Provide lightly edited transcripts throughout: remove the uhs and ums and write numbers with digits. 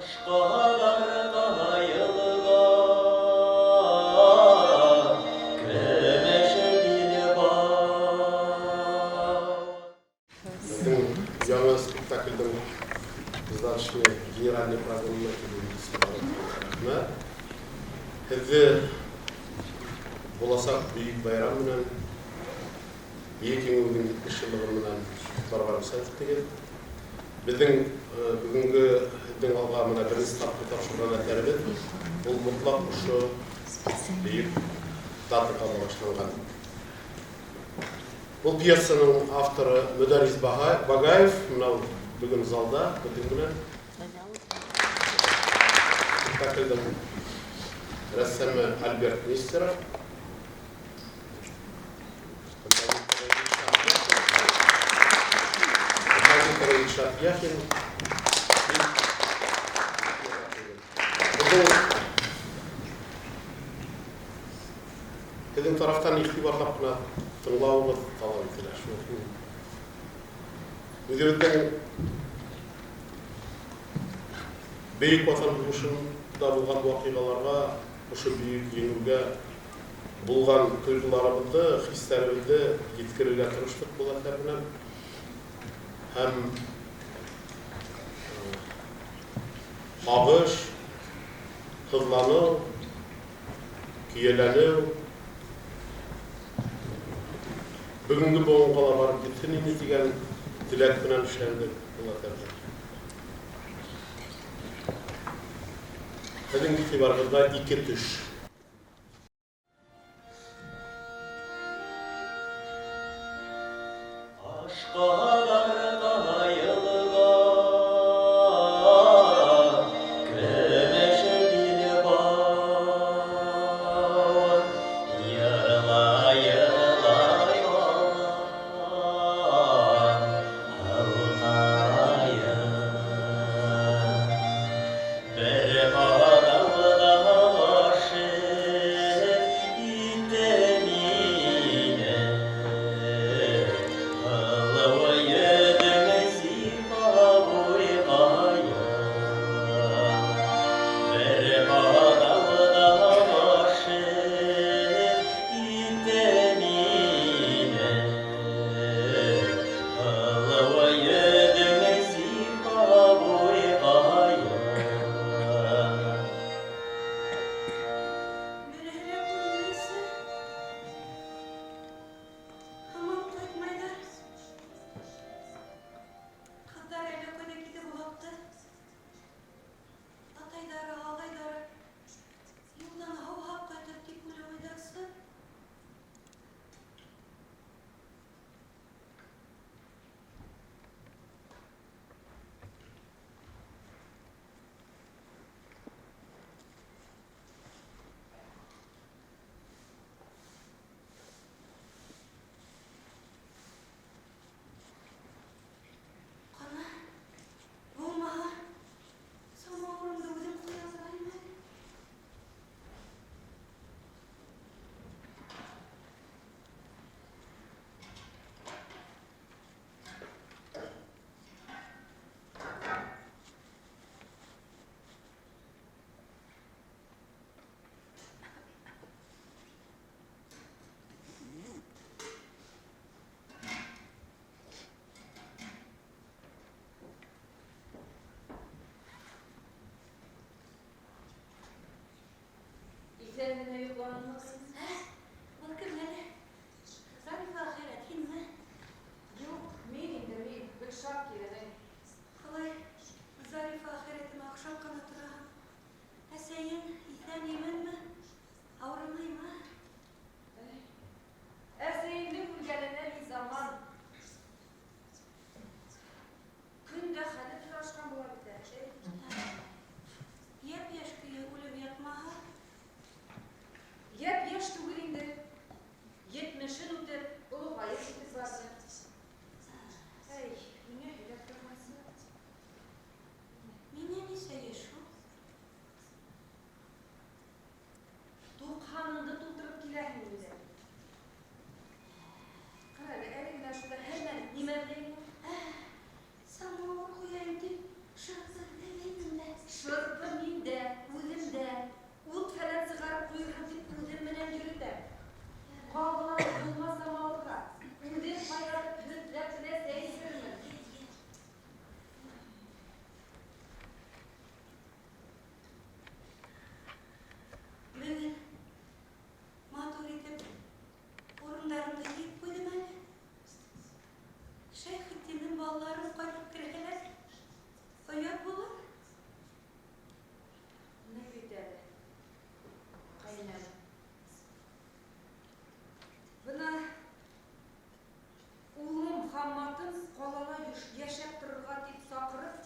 Ашҡаҙарга йылға, көмөш билбау. Беҙҙең яңы спектаклдең сдаточный генеральный прогонына килеүегеҙгә рәхмәт. Һеҙҙе буласаҡ бөйөк байрам менән, Бөйөк Еңеүҙең 70 йыллығы менән ҡотларға рөхсәт итегеҙ. Беҙҙең бөгөнгө һеҙҙең алға бына беренсе тапҡыр тапшырған әҫәребеҙ ул мотлаҡ ошо бөйөк датаға бағышланған. Был пьесаның авторы Мөдәррис Багаев, бына ул бөгөн залда беҙҙең менән. Спектаклдең рәссамы Альберт Нестеров. Композиторы Илшат Яхин. Беҙҙең һеҙҙең тарафтан иғтибарлап ҡына тыңлауығыҙ талап ителә. Шул үҙебеҙҙең Бөйөк Ватан һуғышында булған ваҡиғаларға, ошо бөйөк еңеүгә булған тойғоларыбыҙҙы, хистәребеҙҙе еткерергә тырыштыҡ был әҫәр менән. Һәм һағыш, һыҙланыу, көйәләнеү бөгөнгө быуынға ла барып етһен ине тигән теләк менән эшләнде был әҫәрҙә. Һеҙҙең иғтибарығыҙға ике төш. Ашҡаҙарга йылға, көмөш билбау. Йырлай-йырлай алған һылҡайым. Бер ҡаҙауҙа ғашиҡ итте мине, һылыу йөҙөң зифа буйҡайым. Бер ҡаҙауҙа ғашиҡ итте мине, һылыу йөҙөң зифа буйҡайым. Береһе лә күренмәйсе. Һаман ҡайтмайҙар. Ҡыҙҙар әллә ҡайҙа китеп оҙатты. Атайҙары, ағайҙары юлдан һау-һау ҡайтыр тип уйламайҙарсы. Ҡана, булмаһа, самауырымды үҙем ҡоя торайым әле. Иҫән генә йоҡланмаҫһың. Ә, был кем әле? Зарифа әхирәт, һинме? Юҡ, мин инде, мин, Гөлшат киленең. Ҡалай, Зарифа әхирәтем, оҡшап ҡына тораһың. Әсәйең иҫән-именме? Ауырымаймы? Әсәйеңдең үлгәненә ни заман. Көн дә хәлен һорашҡан була бит әле. Йәп-йәш көйө үлеп ятмаһа. Йәп-йәш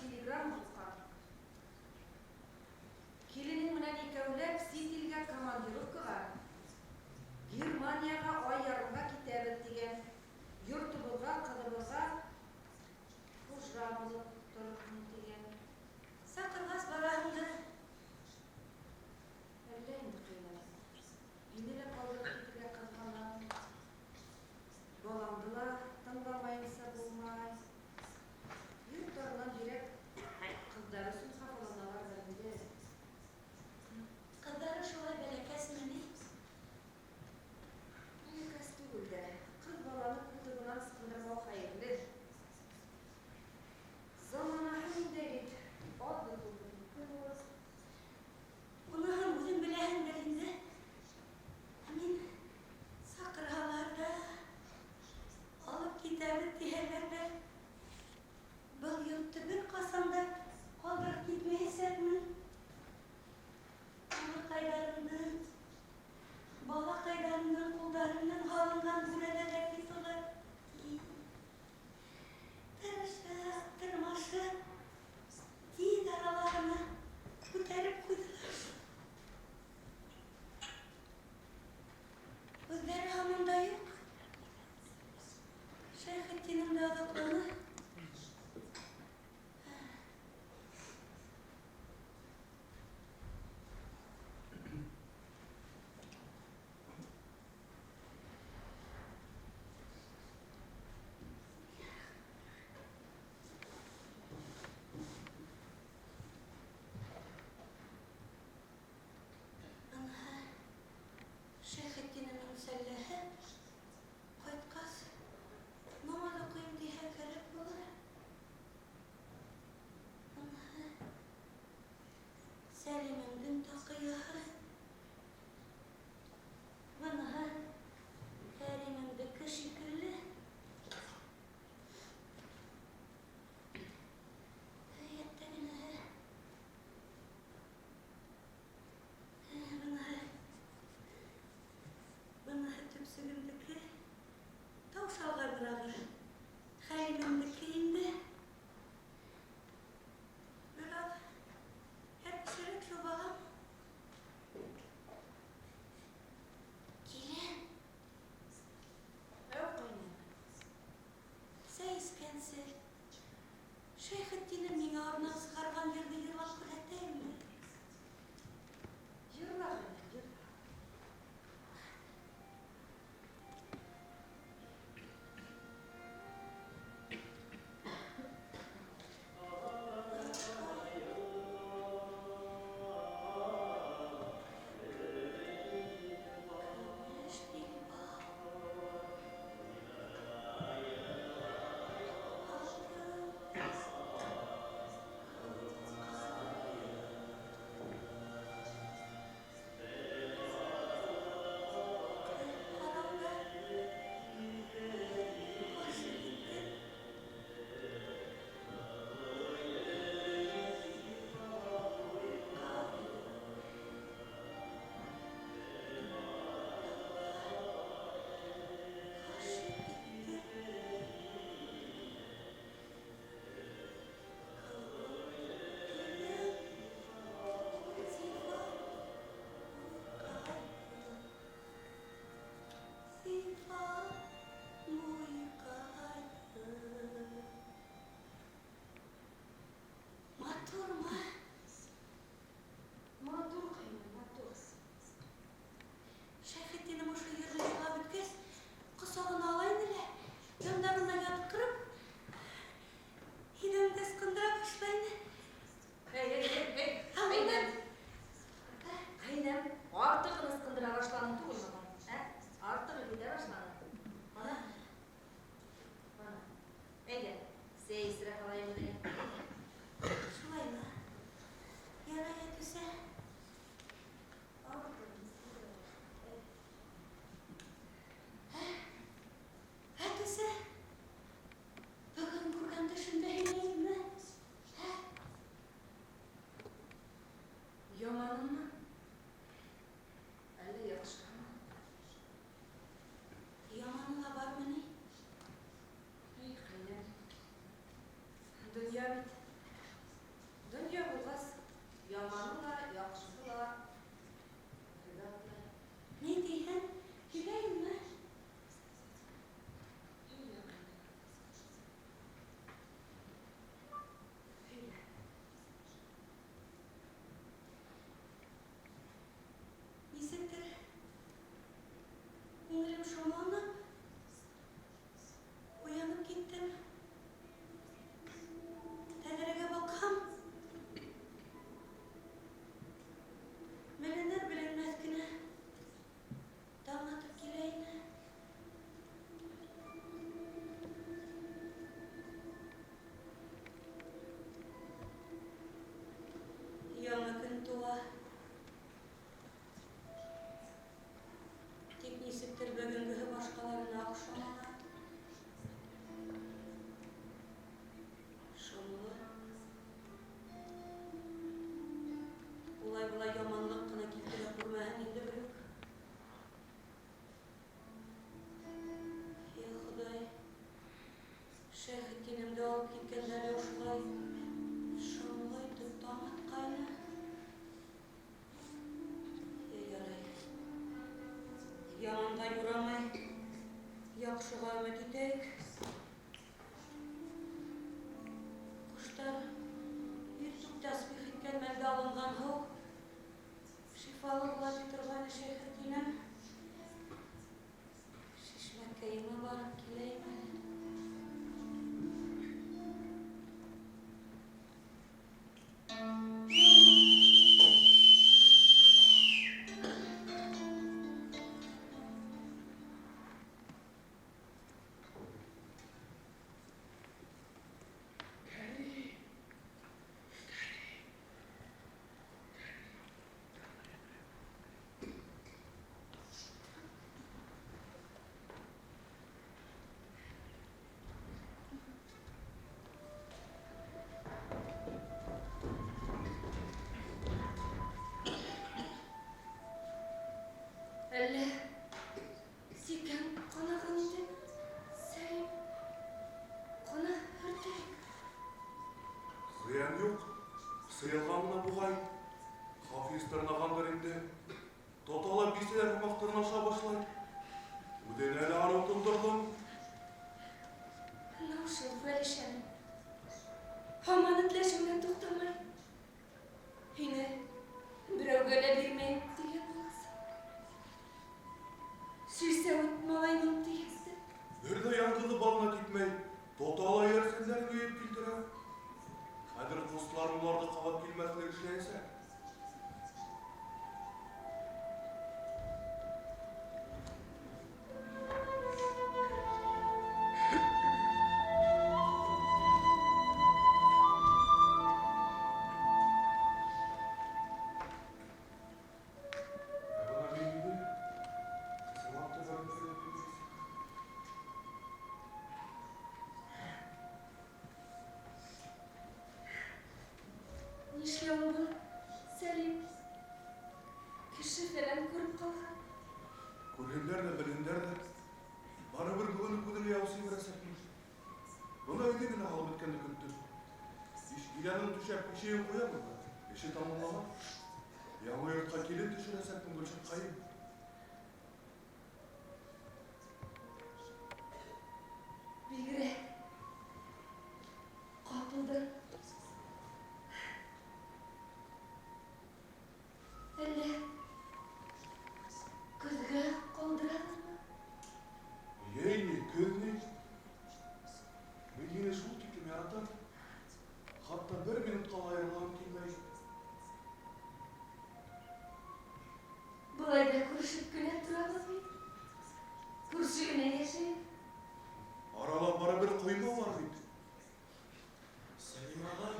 Телеграмма һуҡҡан. Киленең менән икәүләп сит илгә командировкаға, Германияға ай ярымға китәбеҙ тигән. Йортобоҙға, ҡыҙыбыҙға хужа булып торорһоң тигән. Саҡырғас бараһыңдыр. Әллә инде, ҡыйнай. Һине лә ҡалдырып китергә ҡыҙғанам. Баламды ла тыңламайынса булмай. Йорттарынан бигерәк ҡыҙҙары өсөн хафаланаларҙыр инде. Ҡыҙҙары шулай бәләкәсме ни? Бәләкәс түгел дә, ҡыҙ баланы ҡултығынан ысҡындырмау хәйерле. Заманаһы ниндәй бит, аҙҙы-күпме мөмкин булыр. Уныһын үҙең беләһеңдер инде. Ә мин саҡырһалар ҙа, алып китәбеҙ тиһәләр ҙә, был йортто бер ҡасан да ҡалдырып китмәйәсәкмен. Улыҡайҙарымдың, балаҡайҙарымдың ҡулдары менән һалынған бүрәнәләр бит улар. Тырышып, тырмашып, тиҙ арала ғына күтәреп ҡуйҙылар. Үҙҙәре һаман да юҡ. Шәйхетдинем дә оҙаҡланы. Быныһы Шәйхетдинемдең сәлләһе. Ҡайтҡас, намаҙ уҡыйым тиһә, керер. Яманға юрамай. Яҡшыға өмөт итәйек. Ҡоштар иртүк тәсбих иткән мәлдә алынған һыу шифалы була ти торғайны Шәйхетдинем. Шишмәкәйемә барып киләйем әле. Әллә сикән ҡанаған инде, Сәлим, ҡана һөртәйек. Зыян юҡ, сыйылған ғына буғай. Хафиз тырнағандыр инде. Тотала бисәләр һымаҡ тырнаша башлай. Үҙенә лә арыу тондорҙом. Наушил Вәлишәне. Һаман этләшеүенән туҡтамай. Һине берәүгә лә бирмәйем тигән буласың. Ширсәүет малайның тигәсте. Бер ҙә яңғыҙы балына китмәй, тотала йәрсендәрен йыйып килтерә. Хәҙер ҡустылар уларҙы ҡабат килмәҫлек эшләйәсәк. Ә бына мин инде ысынлап та барып эшләп килмәйсең. Нишләүең был, Сәлим? Кеше фәлән күреп ҡалһа. Күрһендәр ҙә, белһендәр ҙә. Барыбер бөгөн үк үҙеңә яусы ебәрәсәкмен. Бына өйҙә генә һалып бөткәнде көттөм. Иш иҙәнен түшәп, ишеген ҡуябыҙ ҙа, эше тамамлана. Яңы йортҡа килен төшөрәсәкмен, Гөлшатҡайым. Бигерәк ҡапылды. Әллә көҙгә ҡалдырабыҙмы? Йәй ни, көҙ ни? Мин һине шул тиклем яратам. Хатта бер минутҡа ла айырылғым килмәй. Былай ҙа күрешеп кенә торабыҙ бит. Күрше генә йәшәйбеҙ. Арала барыбер ҡойма бар бит. Сәлим ағай.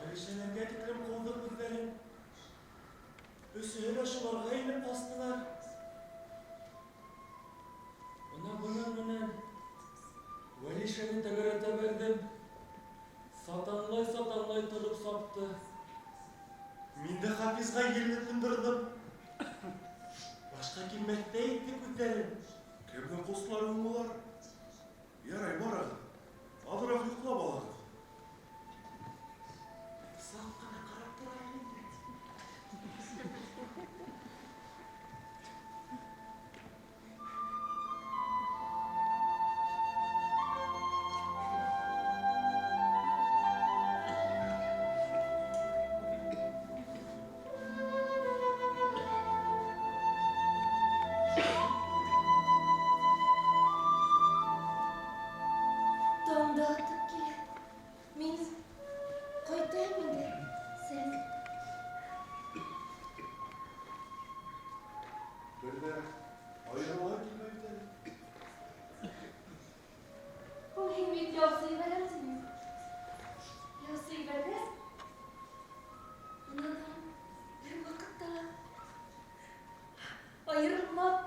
Вәлишәләргә тиклем ҡыуҙыҡ үҙҙәрен. Өсөһө лә шуларға инеп ҡастылар. Бына бының менән Вәлишәне тәгәрәтә бәрҙем. Сатанлай-сатанлай тороп сапты. Мин дә Хафизға елне тондорҙом. Башҡа килмәҫтәй итте күҙҙәрен. Кемдең ҡустылары һуң улар? Ярай, барығыҙ. Аҙыраҡ йоҡлап алығыҙ. Саҡ ҡына ҡарап торайыҡ инде. Таң да атып килә. Мин ҡайтайым инде, Сәлим. Бер ҙә айырыла килмәй бит әле. Ул һин бит яусы ебәрәм тинең. Яусы ебәргәс, унан һуң бер ваҡытта ла айырылмаҫ.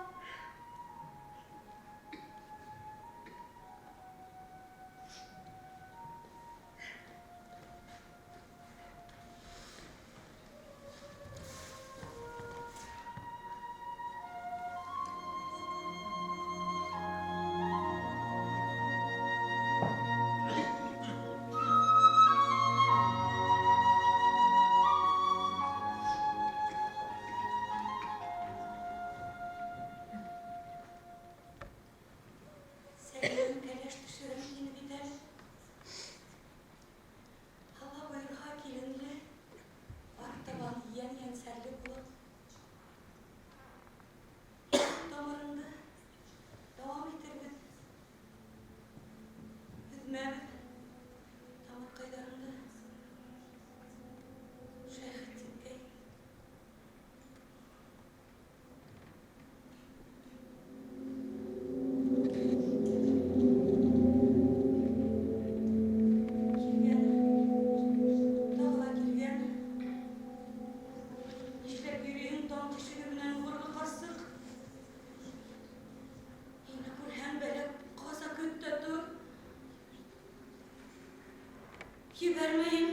Ебәрмәйем.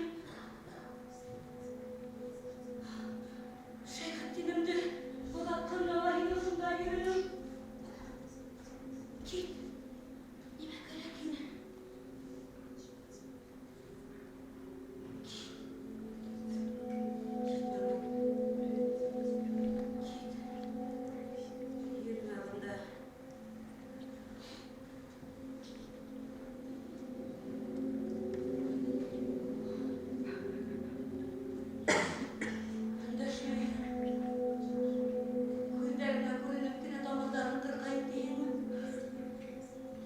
Шәйхетдинемде оҙатҡанда ла һин ошонда йөрөнөң. Кит. Нимә кәрәк һиңә? Кит. Кит бынан. Кит. Йөрөмә бында. Өндәшмәйем. Күҙҙәреңә күренеп кенә тамырҙарын ҡырҡайым тиһеңме?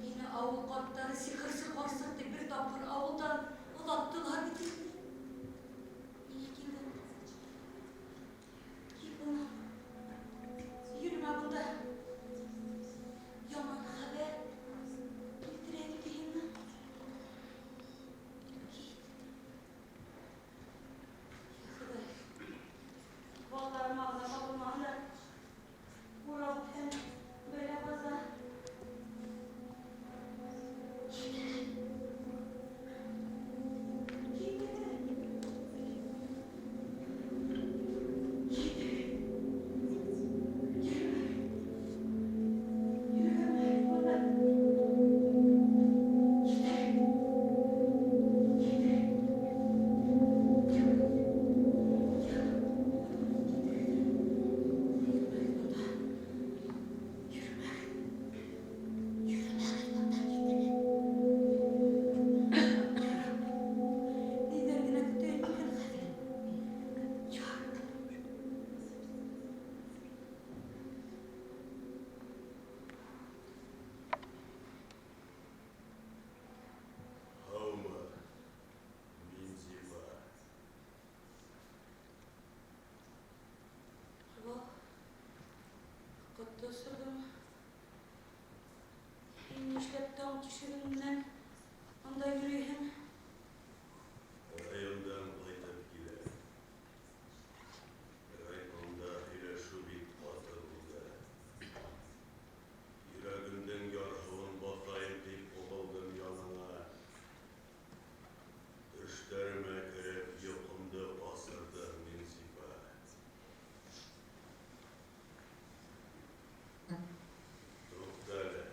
Һине ауыл ҡарттары сихырсы ҡарсыҡ тип бер тапҡыр ауылдан оҙаттылар бит инде. Ниңә килдең? Кит бынан. Йөрөмә бында. Яман хәбәр килтерәйем тиһеңме? Кит. Йа Хоҙай. Балаларыма ғына табылмаһындар. Урап үтһәм, бәлә-ҡаза. Кит. Кит. Кит. Йөрөмә. Йөрөмә бында. Кит. Кит. Йөрөмә бында. Йөрөмә. Йөрөмә бында, кит. Ниҙәр генә көтәйем икән хәҙер? Я Рабби. Һаумы, Минзифа? Абау, ҡотто осорҙомо? Һин нишләп таң тишегенән анда йөрөйһөң? Райондан ҡайтып киләм. Райкомда һөйләшеү бик ҡаты булды. Йөрәгемдең ярһыуын баҫайым тип ҡубылдым яныңа. Төштәремә кереп йоҡомдо ҡасырҙың, Минзифа. Туҡта әле.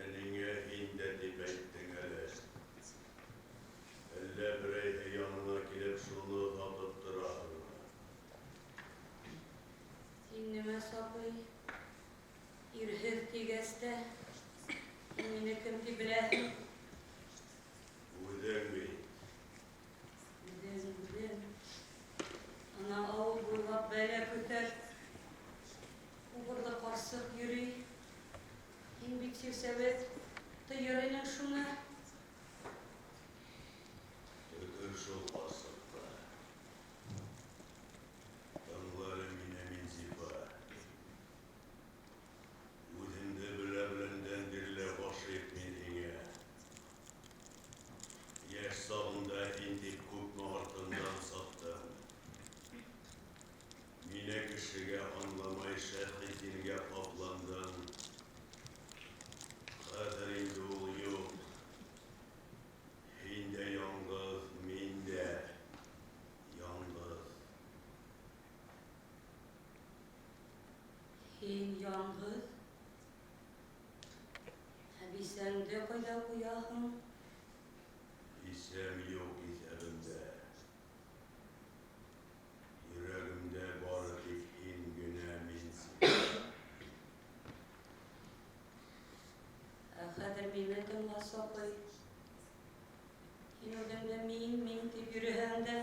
Ә ниңә һин дә тип әйттең әле? Әллә берәйһе яныңа килеп шуны оҙатып тораһыңмы? Һин нимә, Сапый? Ирһеҙ тигәс тә, һин мине кем тип беләһең? Үҙең бит. Үҙем, үҙем. Ана ауыл буйлап бәлә көтәп, убырлы ҡарсыҡ йөрөй. Һин бит силсәүит, тыйыр инең шуны. Төкөр шул ҡарсыҡҡа. Тыңла әле мине, Минзифа. Үҙемде белә-беләндән бирле ғашиҡ мин һиңә. Йәш сағымда һин тип күпме артыңдан саптым. Мине кешегә аңламай Шәйхетдингә ҡапландың. Хәҙер инде ул юҡ. Һин дә яңғыҙ, мин дә яңғыҙ. Һин яңғыҙ? Ә бисәңде ҡайҙа ҡуяһың? Бисәм юҡ иҫәбемдә. Йөрәгемдә бары тик һин генә, Минзифа. Ә хәҙер мине тыңла, Сапый. Һин үҙеңде мин, мин тип йөрөһәң дә,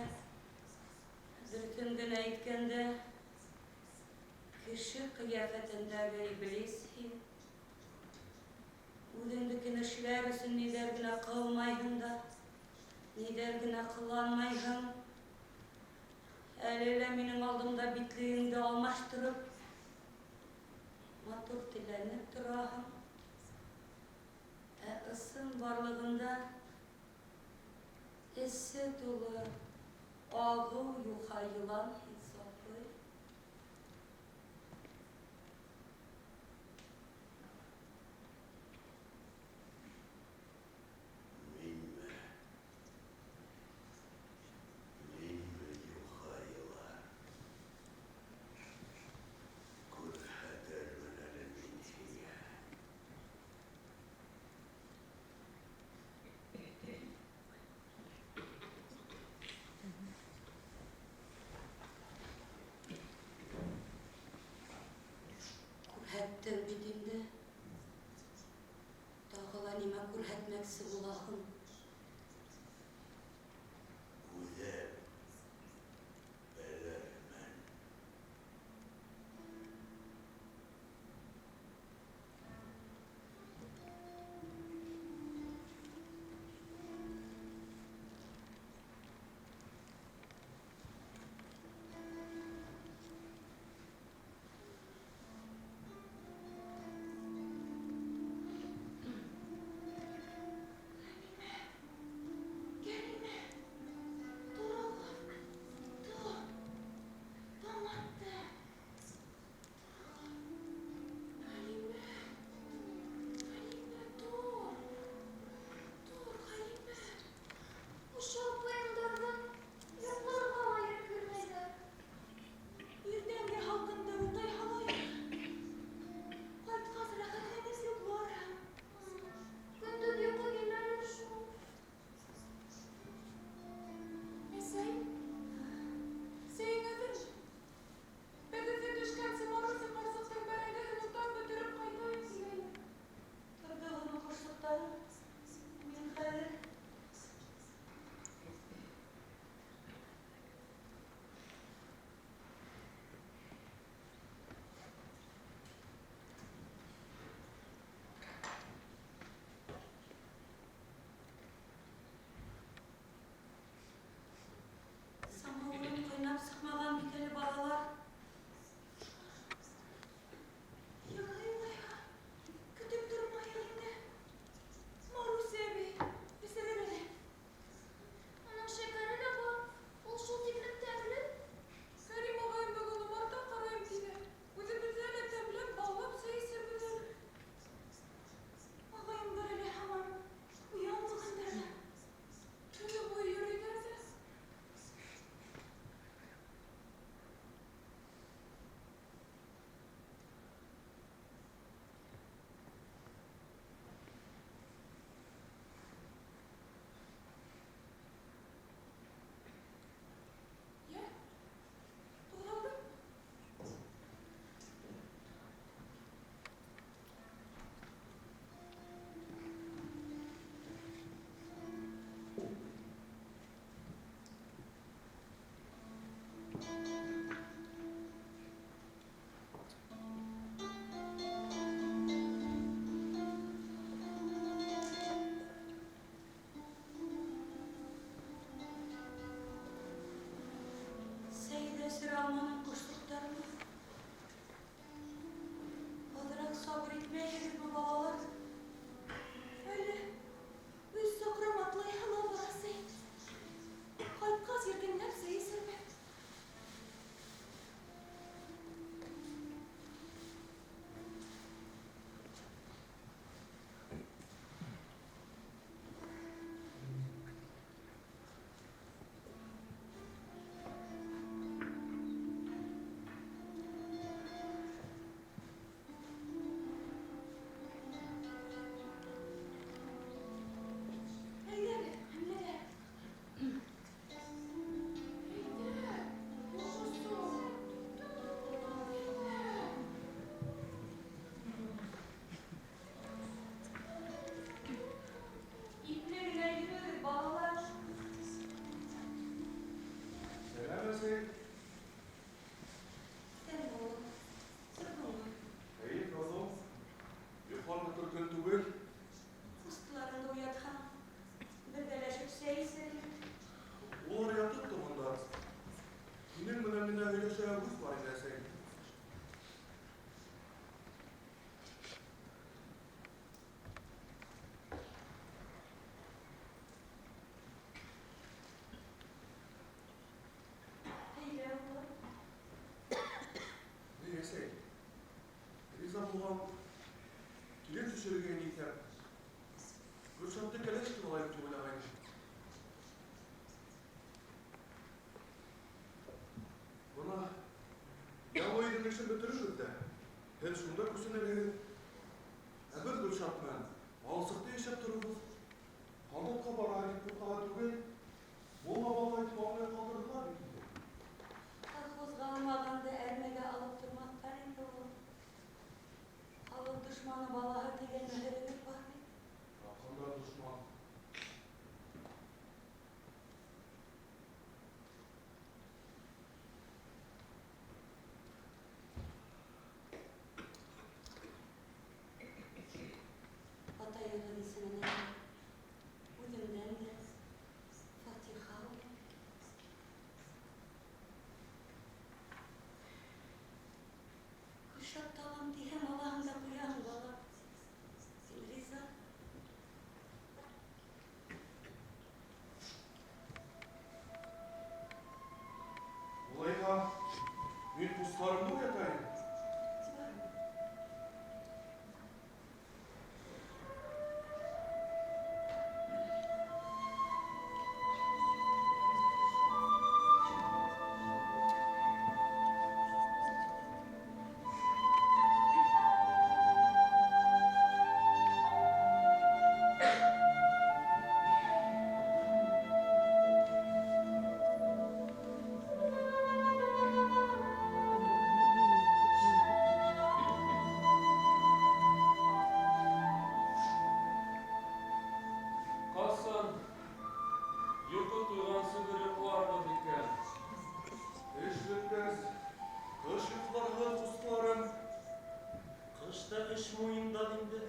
дөрөҫөн генә әйткәндә, кеше ҡиәфәтендәге иблис һин. Үҙеңдекен эшләр өсөн ниҙәр генә ҡылмайһың да, ниҙәр генә ҡыланмайһың. Әле лә минең алдымда битлегеңде алмаштырып, матур теләнеп тораһың. Ә ысын барлығында эсе тулы ағыу юха йылан һин, Сапый. Минме? Беренсе булаһың. Үҙем белермен. Кәримә, тороғоҙ, тор, таң атты. Хәлимә, Хәлимә, тор, тор, Хәлимә. Ошо апайымдарҙан йоҡларға ла ирек бирмәйҙәр. Иртәнге һалҡында утай һалайыҡ. Ҡайтҡас рәхәтләнеп йоҡларһың. Көндөҙ йоҡо килмәне шул. Әсәй, сәйең әҙерме? Бәгеҙҙе төшкәнсе Маруся ҡарсыҡтың бәрәңгеһен утап бөтөрөп ҡайтайым тигәйнем. Торҙоғоҙмо ҡошсоҡтарым? Мин хәҙер. Самауырым ҡайнап сыҡмаған бит әле, балалар. Ярай улайһа, көтөп тормайыҡ инде. Маруся әбей бесерер әле. Уның шәкәре лә бар. Ул шул тиклем тәмле. Кәрим ағайым бөгөн умарта ҡарайым тине. Үҙебеҙҙә лә тәмләп, баллап сәй эсербеҙ әле. Ағайымдар әле һаман уянмағандар ҙа. Төнө буйы йөрөйҙәр ҙә. Йә, ҡуҙғалдың? Сәй ҙә эсерә алманым ҡошсоҡтарыма. Аҙыраҡ сабыр итмәйһегеҙме, балалар? Әле өс саҡрым атлайһы ла барасы. Ҡайтҡас иркенләп сәй эсермен. Әйҙәгеҙ, хәмләләр. Әйҙә, йоҡосо. Әйҙә. Ипле генә йөрөгөҙ, балалар. Сәләм, әсәй. Иҫәнме, улым? Торҙоңмо? Эйе, торҙом. Йоҡлап көн түгел. Ҡустыларыңды уятһаң, бергәләшеп сәй эсербеҙ. Улар ятып торғандар. Һинең менән минә һөйләшергә һүҙ бар ине, әсәй. Әйҙә, улым. Ни, әсәй? Риза булған килен төшөрөргә ине иҫәп. Гөлшатты кәләш итеп алайыҡ тип уйлағайным. Бына яңы өйҙөң эшен бөтөрөрбөҙ ҙә, һеҙ шунда күсенерһегеҙ. Ә беҙ Гөлшат менән алсыҡта йәшәп торорбоҙ. Һалдатҡа бара тип ҡурҡаға түгел, мулла балаһы тип аңлай ҡалдырҙылар бит инде. Колхозға алмағанды әрмегә алып тормаҫтар инде, улым. Халыҡ дошманы балаһы тигән мөһөрөгөҙ бар бит. Ҡандай дошман? Эш муйындан инде.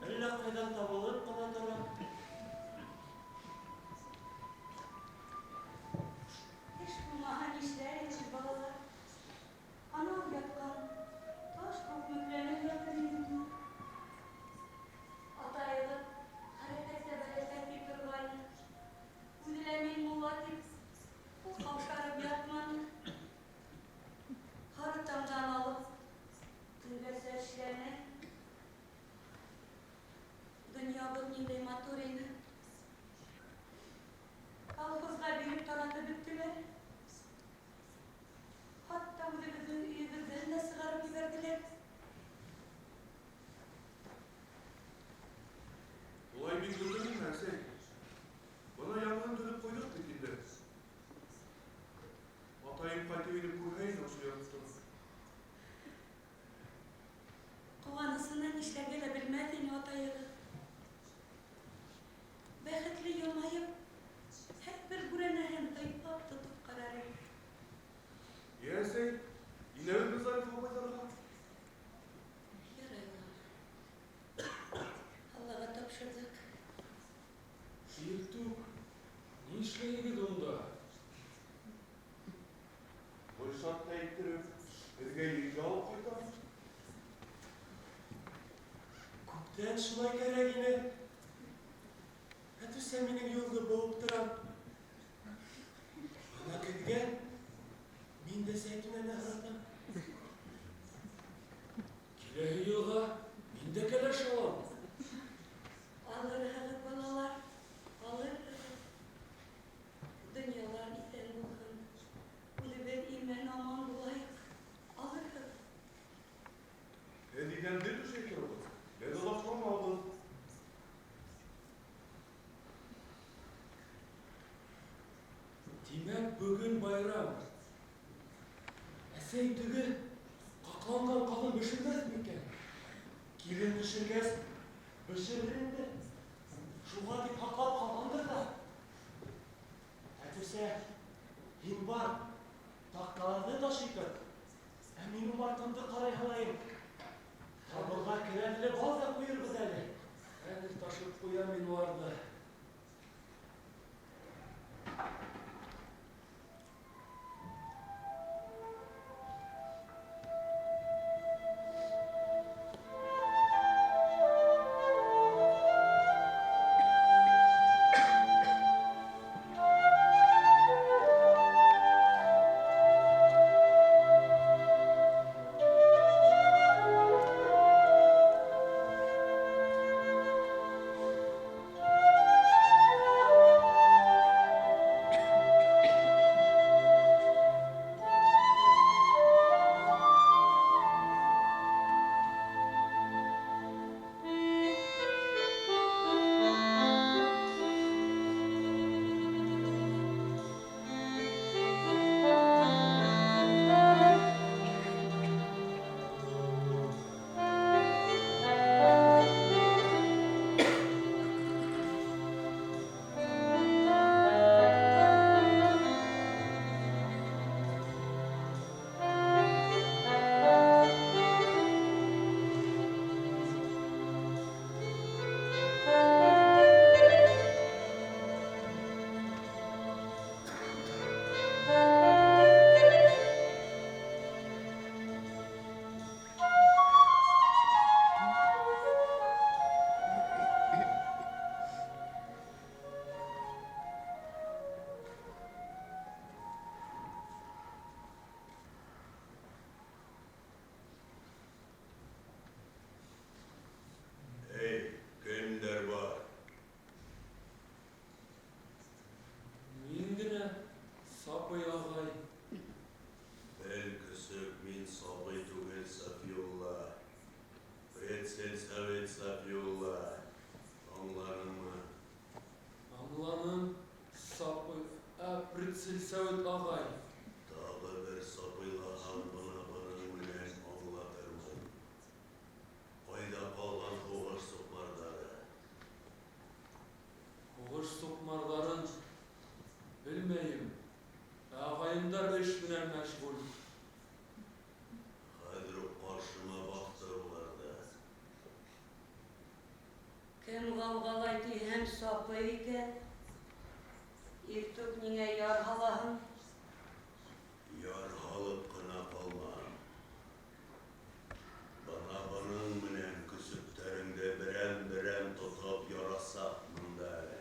Әллә ҡайҙан табылып ҡына тора. Эш булмаһа нишләр инде балалар? Анау ятҡан таш кеүек мүкләнеп ятыр инде. Атайығыҙ хәрәкәттә бәрәкәт тип торғайны. Үҙе лә мин мулла тип ҡул ҡаушырып ятманы. Һары тамдан алып төнгәсә эшләне. Донъябыҙ ниндәй матур ине. Колхозға биреп таратып бөттөләр. Хатта үҙебеҙҙең өйөбөҙҙән дә сығарып ебәрҙеләр. Улай бик үкенмә, әсәй. Бына яңынан төҙөп ҡуйҙыҡ бит инде. Атайым ҡайтып инеп күрһә ине ошо йортто. Ҡыуанысынан нишләргә лә белмәҫ ине атайығыҙ. Бәхетле йылмайып, һәр бер бүрәнәһен һыйпап тотоп ҡарар ине. Йә, әсәй, инәбеҙме Зариф апайҙарға? Ярай, улым. Аллаға тапшырҙыҡ. Иртүк, нишләйһегеҙ унда? Гөлшатты әйттереп, беҙгә еңгә алып ҡайтам. Күптән шулай кәрәк ине. Әтүсә минең юлды быуып тора. Бына көҙгә мин дә Зәйтүнәне һоратам. Киләһе йылға мин дә кәләш алам. Алырһығыҙ, балалар, алырһығыҙ. Донъялар иҫән булһын. Үҙебеҙ имен-аман булайыҡ. Алырһығыҙ. Һеҙ иҙәнде түшәй тороғоҙ, беҙ оҙаҡламабыҙ. Тимәк, бөгөн байрам. Әсәй теге ҡаҡланған ҡаҙын бешермәҫ микән? Килен бешергәс, бешерер инде. Шуға тип һаҡлап ҡалғандыр ҙа. Әтүсә, һин бар, таҡталарҙы ташый тор. Ә мин умартамды ҡарай һалайым. Табынға келәтле бал ҙа ҡуйырбыҙ әле. Хәҙер ташып ҡуям мин уларҙы. Сапый икән. Иртүк ниңә яр һалаһың? Яр һалып ҡына ҡалмам. Бына бының менән көсөктәреңде берәм-берәм тотоп ярасаҡмын да әле.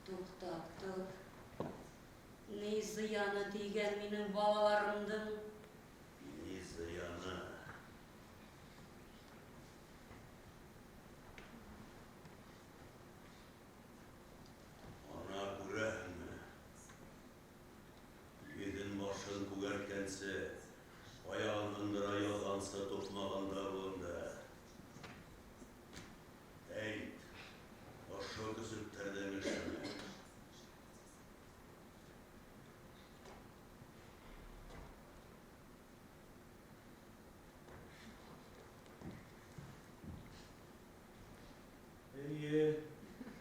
Туҡтап тор. Ни зыяны тейгән минең балаларымдың? Ни зыяны? Ана күрәһеңме? Йөҙөн башын күгәрткәнсе, аяғын һындыра яҙғансы туҡмағандар улыңды. Әйт, ошо көсөктәрҙең эшеме? Эйе,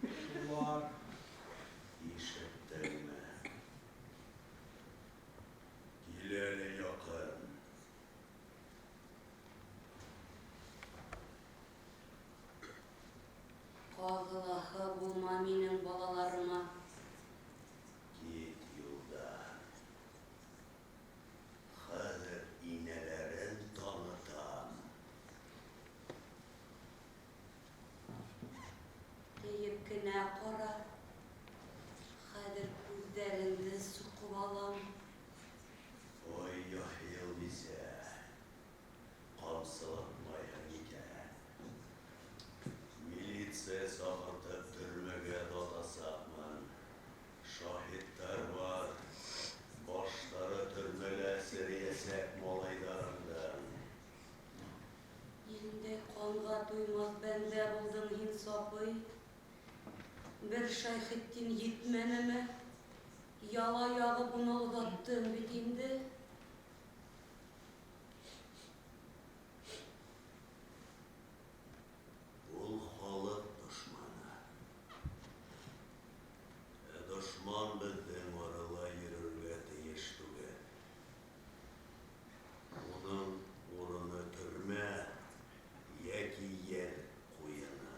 шулар. Ишеттеңме? Кил әле яҡын. Ҡағылаһы булма минең балаларыма. Кит юлдан. Хәҙер инәләрен танытам. Тейеп кенә ҡара. Хәҙер күҙҙәреңде суҡып алам. Ой, яһил бисә. Ҡамсылатмайһың икән. Милиция саҡыртып төрмәгә оҙатасаҡмын. Шаһиттар бар. Баштары төрмәлә серейәсәк малайҙарыңдың. Ниндәй ҡанға туймаҫ бәндә булдың һин, Сапый. Бер Шәйхетдин етмәнеме? Яла яғып уны оҙаттың бит инде. Ул халыҡ дошманы. Ә дошман беҙҙең арала йөрөргә тейеш түгел. Уның урыны төрмә йәки ер ҡуйыны.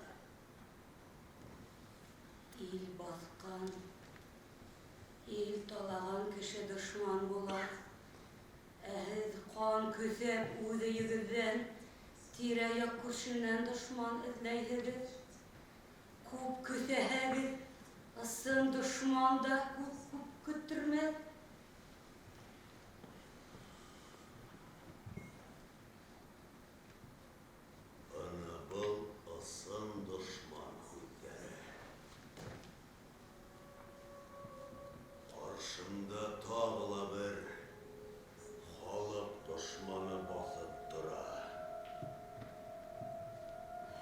Ил баҫҡан, ил талаған кеше дошман була. Ә һеҙ ҡан көҫәп үҙ өйөгөҙҙән, тирә-яҡ күршенән дошман эҙләйһегеҙ. Күп көҫәһәгеҙ, ысын дошман да күп көттөрмәҫ. Бына был ысын дошман һүҙҙәре. Ҡаршымда тағы ла бер халыҡ дошманы баҫып тора.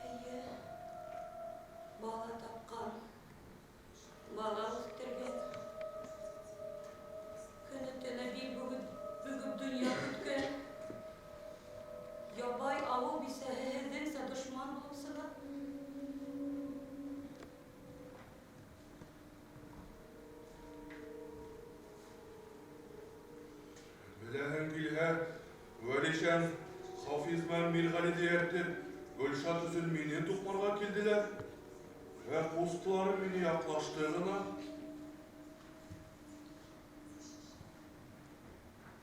Эйе, бала тапҡан, бала үҫтергән. Көнө-төнө бил бөгөп донъя көткән. Ябай ауыл бисәһе һеҙҙеңсә дошман булып сыға. Беләһең килһә, Вәлишән, Хафиз менән Мирғәлиҙе эйәртеп, Гөлшат өсөн мине туҡмарға килделәр. Ә ҡустылары мине яҡлашты ғына.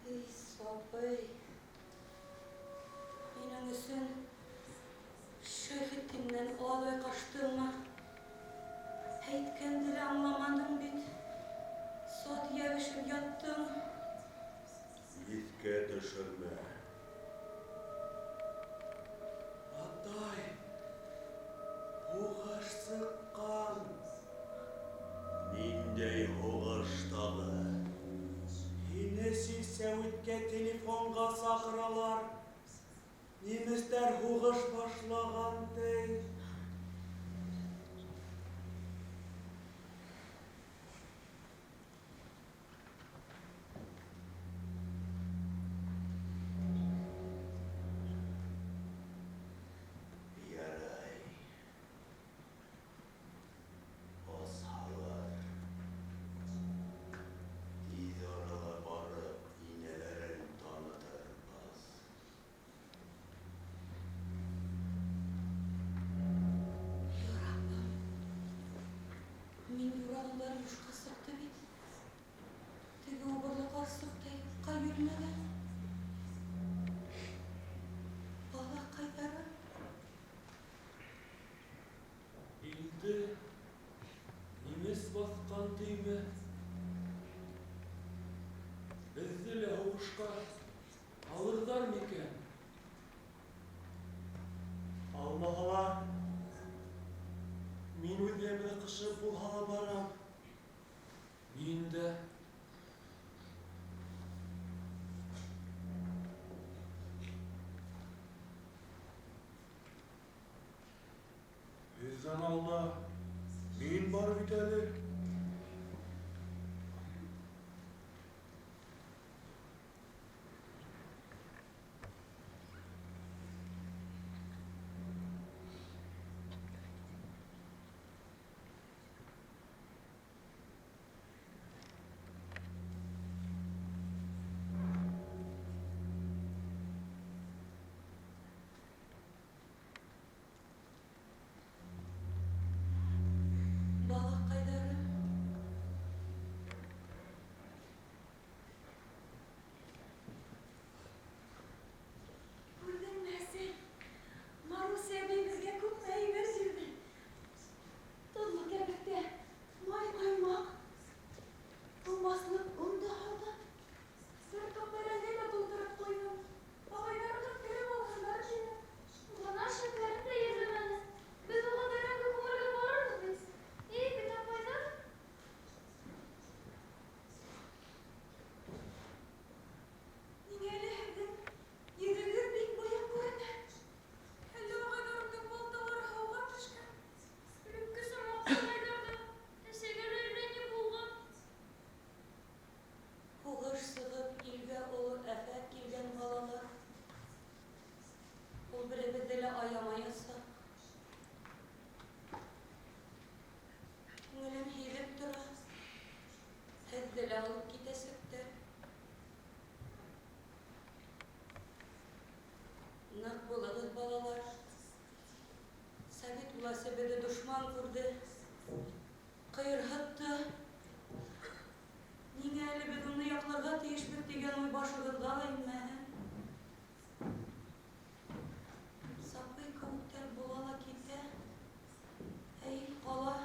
Эй, Сапый, минең өсөн Шәйхетдиндән алай ҡаштыңмы? Әйткәнде лә аңламаның бит. Сат йәбешеп яттың. Иҫкә төшөрмә. Атай, һуғыш сыҡҡан. Ниндәй һуғыш тағы? Һине силсәүиткә телефонға саҡыралар. Немецтәр һуғыш башлаған, ти. Ярай. Асһалар. Тиҙ арала барып инәләрен танытырбыҙ. Алмаһалар, мин үҙем ныҡышып булһа ла барам. Мин дә. Һеҙҙән алда мин бар бит әле. Балаҡайҙарым. Күрҙеңме, әсәй? Маруся әбей беҙгә күпме әйбер бирҙе. Тоҙло кәрбәктә май ҡаймаҡ, тулмаҫлыҡ он да һалды. Бер тоҡ бәрәңге лә тултырып ҡуйҙым. Ағайҙарығыҙ кереп алһындар тине. Бына шәкәрен дә йәлләмәне. Беҙ уға бәрәңге күмергә барырбыҙ бит. Эй, бит апайҙар. Ниңә әле һеҙҙең йөҙөгөҙ бик бойоҡ күренә? Әллә ағайҙарымдың балталары һыуға төшкән? Элеккесә маҡтағайҙар ҙа, әсәйгә лә әллә ни булған. Һуғыш сығып, илгә оло афәт килгән, балалар. Ул беребеҙҙе лә аямаясаҡ. Күңелем һиҙеп тора, һеҙҙе лә алып китәсәктәр. Ныҡ булығыҙ, балалар. Совет власы беҙҙе дошман күрҙе, ҡыйырһытты. Ниңә әле беҙ уны яҡларға тейешбеҙ тигән уй башығыҙға ла инмәһен. Сапый кеүектәр була ла китә, ә ил ҡала.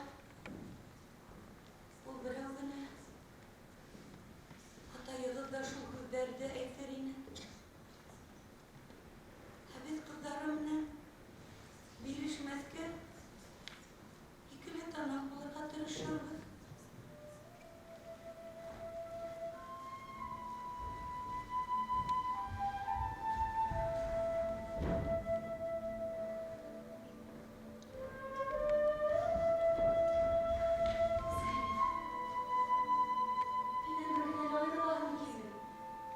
Ул берәү генә. Атайығыҙ ҙа шул һүҙҙәрҙе әйтер ине. Ә беҙ ҡыҙҙары менән бирешмәҫкә, икеләтә ныҡ булырға тырышырбыҙ. Сәлих, һинән бер генә лә айырылаһым килмәй.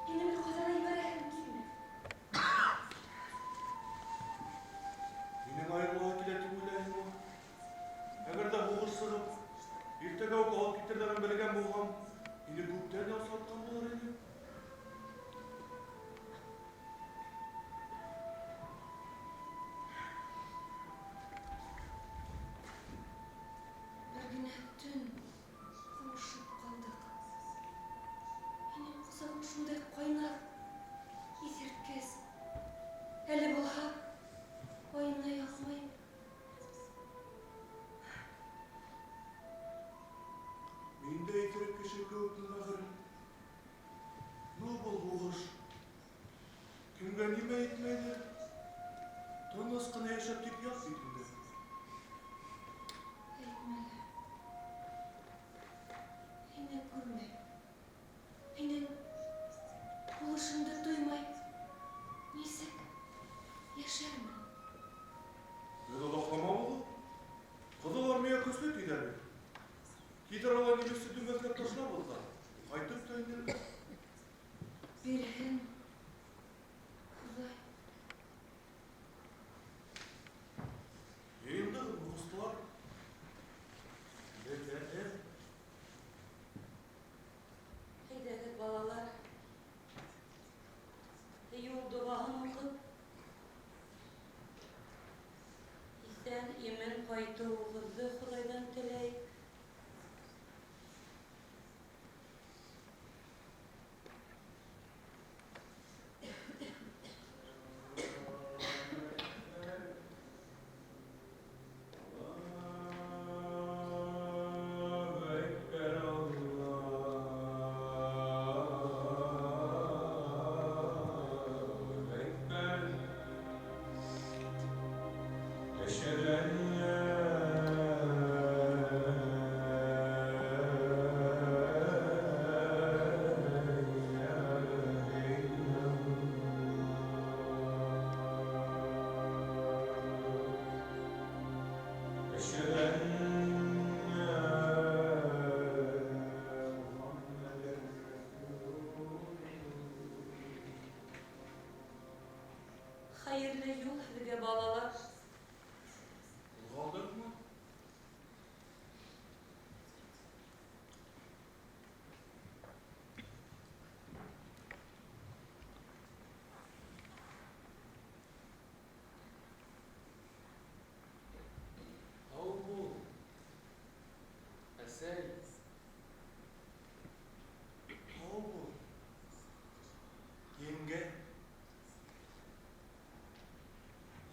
Һине бер ҡайҙа ла ебәрәһем килмәй. Минең айырылаһы килә тип уйлайһыңмы? Әгәр ҙә һуғыш сығып, иртәгә үк алып китерҙәрен белгән булһам, һине күптән яусатҡан булыр инем. Бер генә төн ҡауышып ҡалдыҡ. Һинең ҡосағың шундай ҡайнар, иҫерткес. Әле булһа, айнай алмайым. Мин дә иҫерек кеше кеүекмен ахыры. Ну был һуғыш. Кемгә нимә етмәйҙер? Тыныс ҡына йәшәп тик ят бит инде. Әйтмә лә. Һине күрмәй, һинең һулышыңды тоймай, нисек йәшәрмен? Беҙ оҙаҡламабыҙ ул. Ҡыҙыл армия көслө тиҙәр бит. Китер ала немецте дөмбәҫләп ташларбыҙ ҙа, ҡайтып та инербеҙ. Бирһен Хоҙай. Йыйындығыҙ, һуғыштылар. Беҙ әҙер. Әйҙәгеҙ, балалар. Юл доғаһын уҡып, иҫән-имен ҡайтыуығыҙҙы Хоҙайҙан теләйек. Аллаһу әкбәр, Аллаһу әкбәр. Хәйерле юл һеҙгә, балалар. Ҡуҙғалдыҡмы? Һау бул, әсәй. Һау бул, еңгә.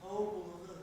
Һау булығыҙ.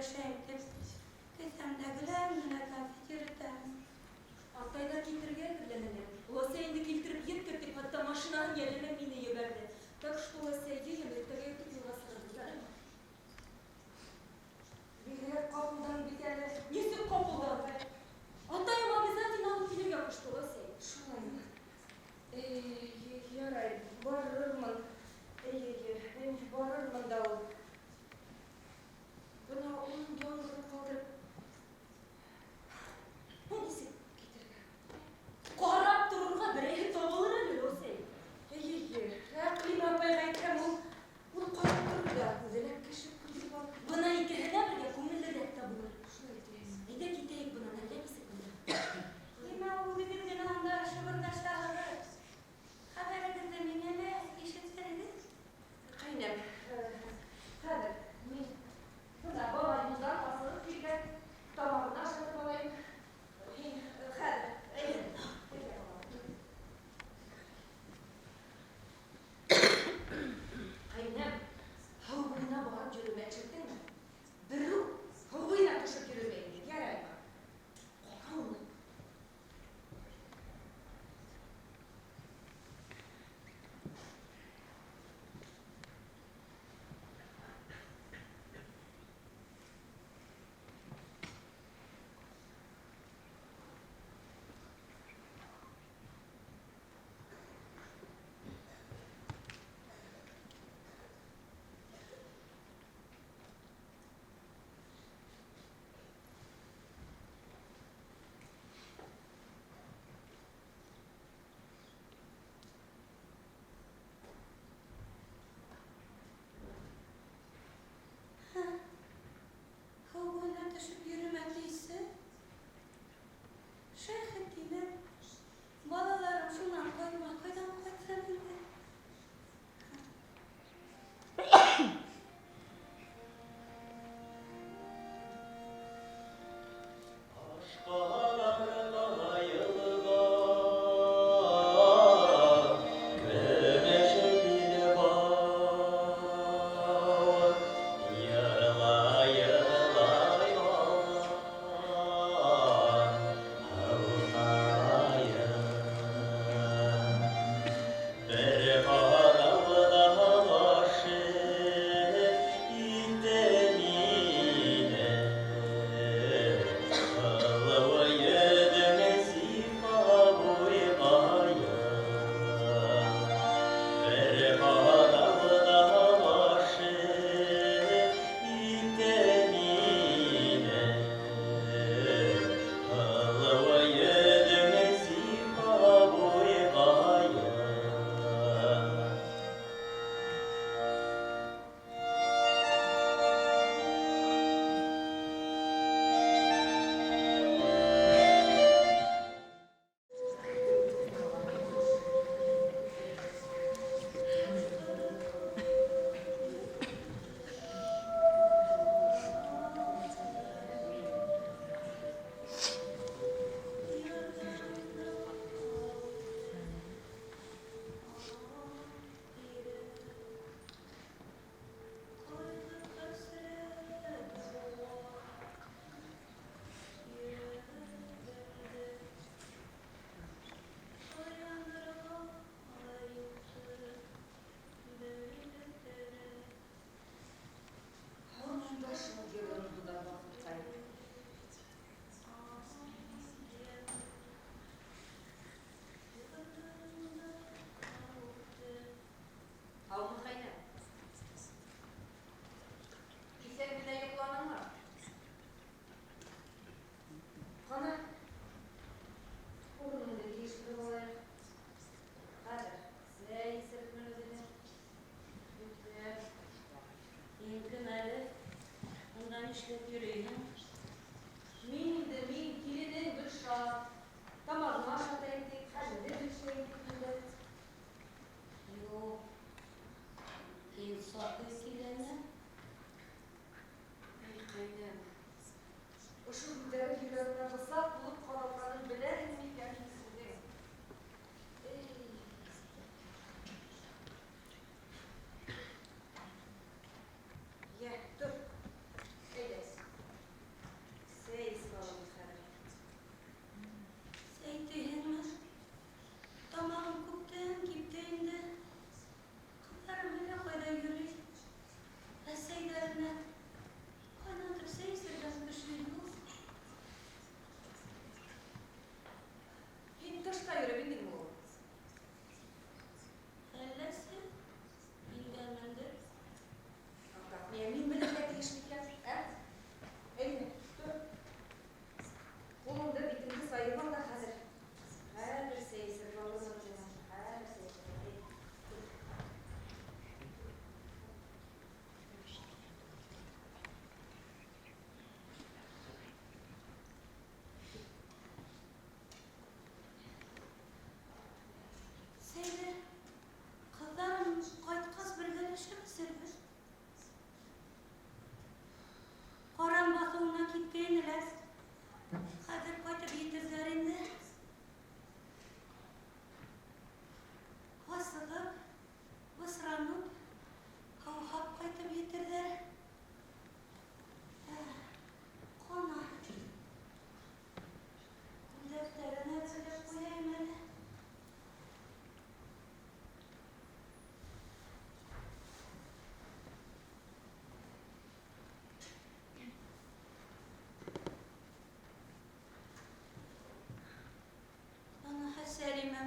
өләшәйем дип, кеҫәмдә гелән генә конфет йөрөтәм. Атайҙар килтерергә әҙерләнәләр. Оләсәй инде килтереп еткер тип, хатта машинаһын йәлләмәй мине ебәрҙе. Так что, оләсәй, йыйын, иртәгә иртүк юлға сығырбыҙ, яраймы? Бигерәк ҡапылдан бит әле. Нисек ҡапылдан? Атайым обязательно алып килергә ҡушты, оләсәй. Шулаймы? Эй, ярай, барырмын. Эй, эй, эй, барырмын да ул. Бына уның янына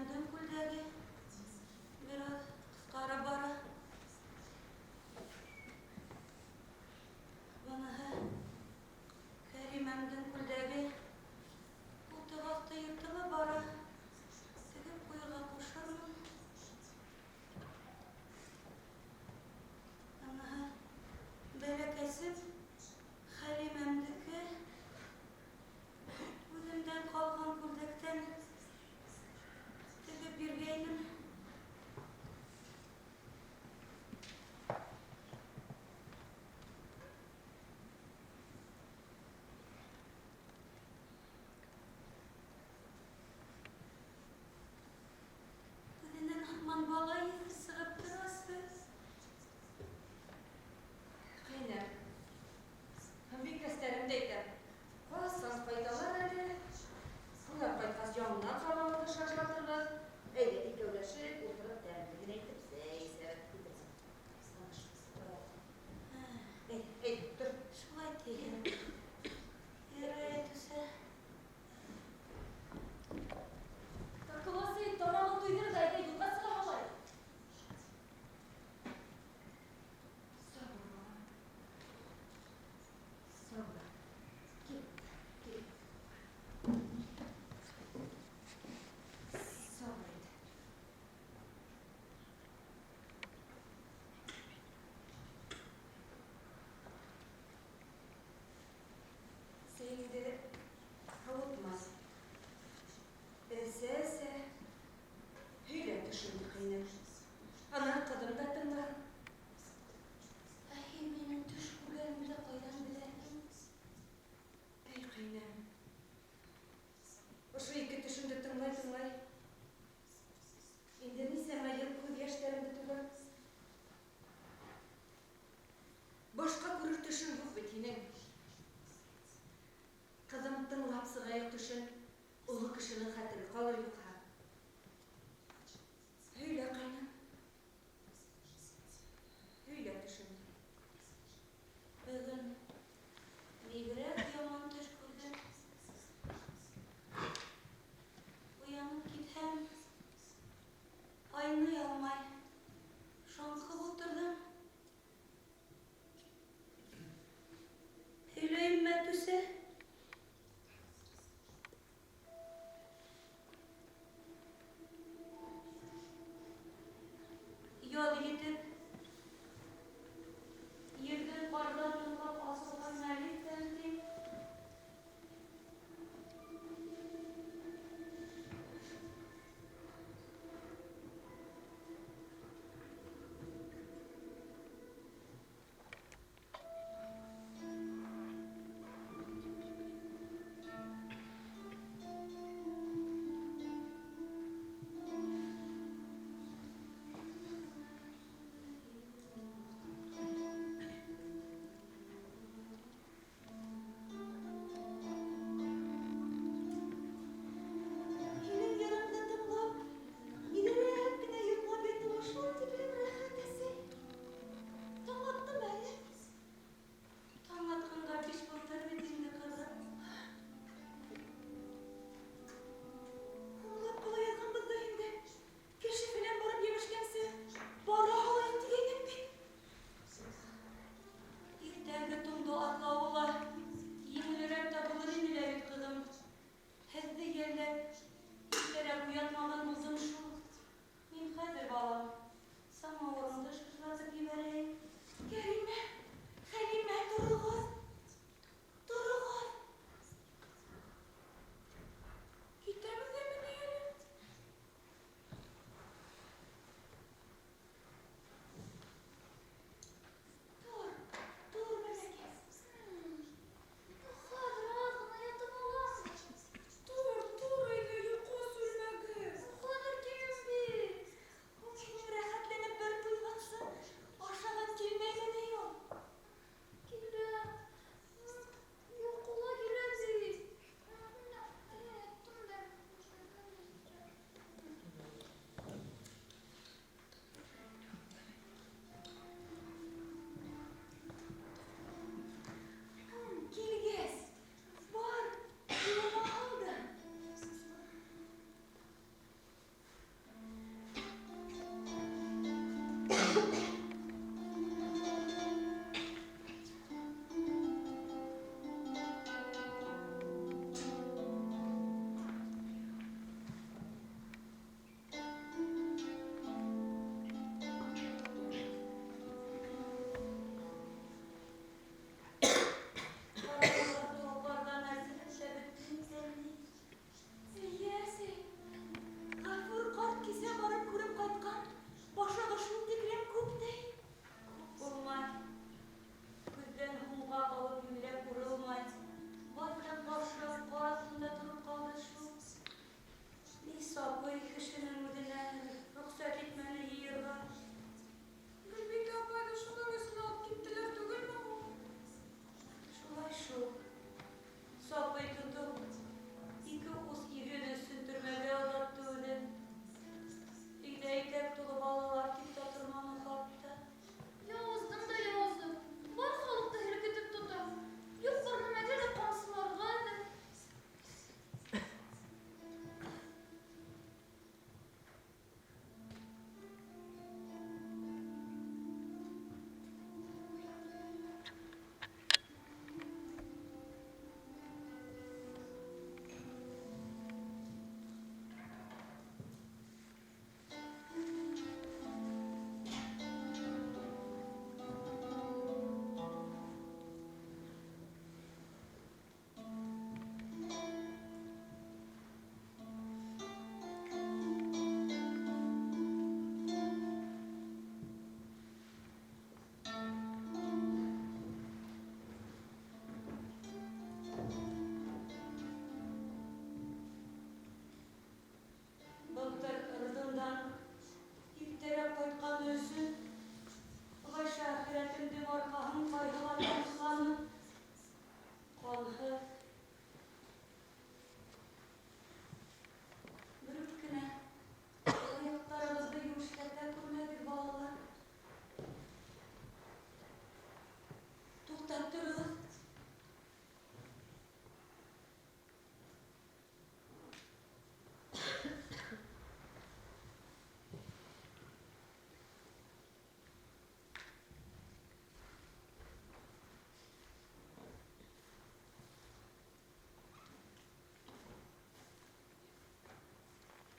Кәримәмдең күлдәге. Бер аҙ ҡыҫҡарып бара. Быныһы Кәримәмдең күлдәге. Ҡултыҡ аҫты йыртылып бара. Тегеп ҡуйырға ҡушырмын. Быныһы бәләкәсем Хәлимәмдеке. Үҙемдән ҡалған күлдәктән тегеп биргәйнем.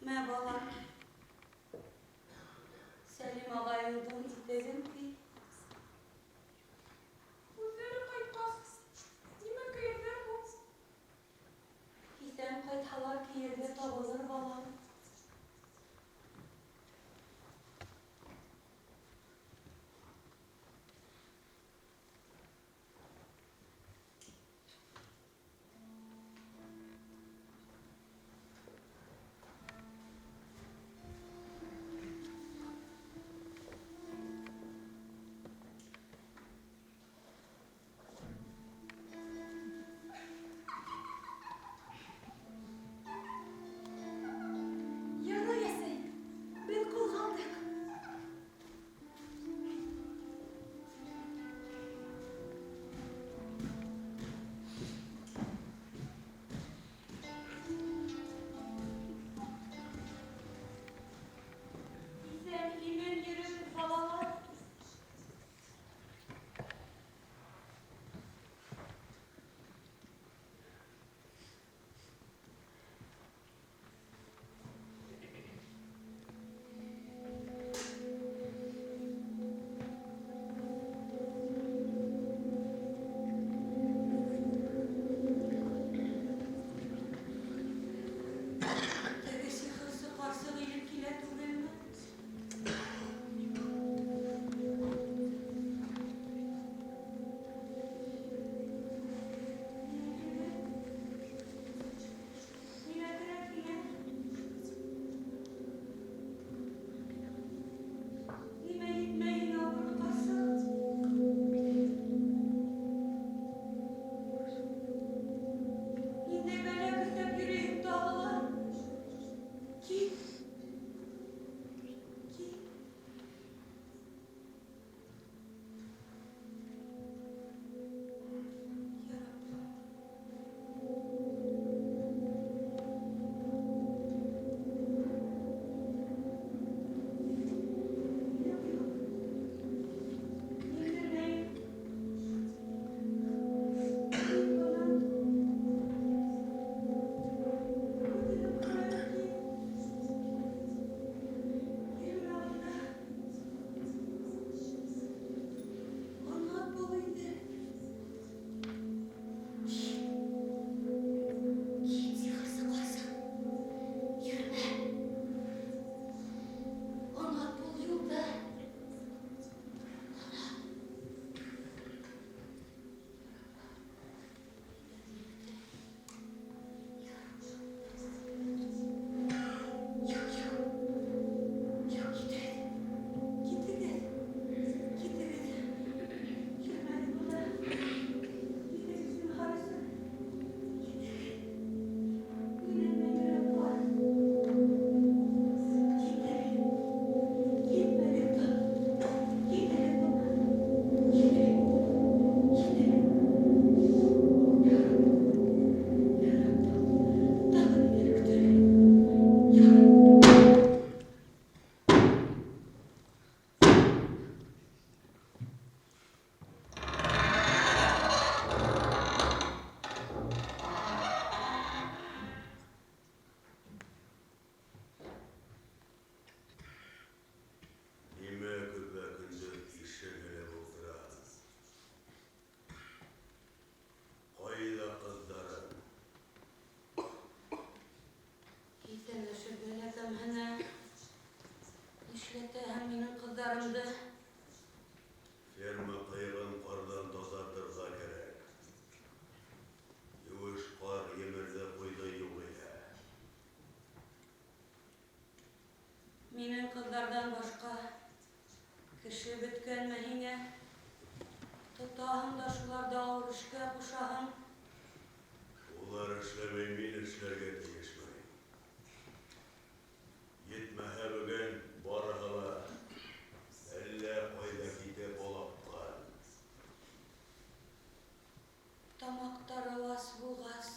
Мә, балам. Сәлим ағайыңдың итеген кей. Үҙҙәре ҡайтҡас, нимә кейерҙәр һуң? Иҫән ҡайтһалар, кейергә табылыр, балам. Ярай, әсәй, беҙ ҡуҙғалдыҡ. Иҫән имен йөрөгөҙ, балалар. Теге сихырсы ҡарсыҡ илеп килә түгелме? Нимә кәрәк һиңә? Нимә етмәй һиңә, убыр ҡарсыҡ? Ниндәй бәлә көҫәп йөрөйһөң тағы ла? Кит! Кит! Я Рабби. Юҡ, юҡ. Индермәйем. Кит бынан. Үтенеп һорайым, кит. Йөрөмә бында. Анат бул инде. Кит. Кит, сихырсы ҡарсыҡ. Йөрөмә. Анат бул юлда. Анат. Юҡ, юҡ. Юҡ, китегеҙ. Китегеҙ. Китегеҙ. Йөрөмәгеҙ бында. Китегеҙ, зинһар өсөн. Китегеҙ. Минең йөрәк бар. Китегеҙ. Китмәгеҙ тағы. Китегеҙ бынан. Китегеҙ. Китегеҙ. Я Рабби. Я Рабби. Тағы ниҙәр көтәләр? Я Рабби. Нимә көпә-көндөҙ ишек элеп ултыраһың? Ҡайҙа ҡыҙҙарың? Иҫәнләшергә лә кәмһенә. Нишләтәһең минең ҡыҙҙарымды? Ферма ҡыйығын ҡарҙан таҙартырға кәрәк. Еүеш ҡар емерҙе ҡуйҙы юғиһә. Минең ҡыҙҙарҙан башҡа кеше бөткәнме һиңә? Тотаһың да шуларҙы ауыр эшкә ҡушаһың. Улар эшләмәй, мин эшләргә тейешме? Етмәһә, бөгөн барыһы ла әллә ҡайҙа китеп олаҡҡан. Тамаҡтары ас булғас,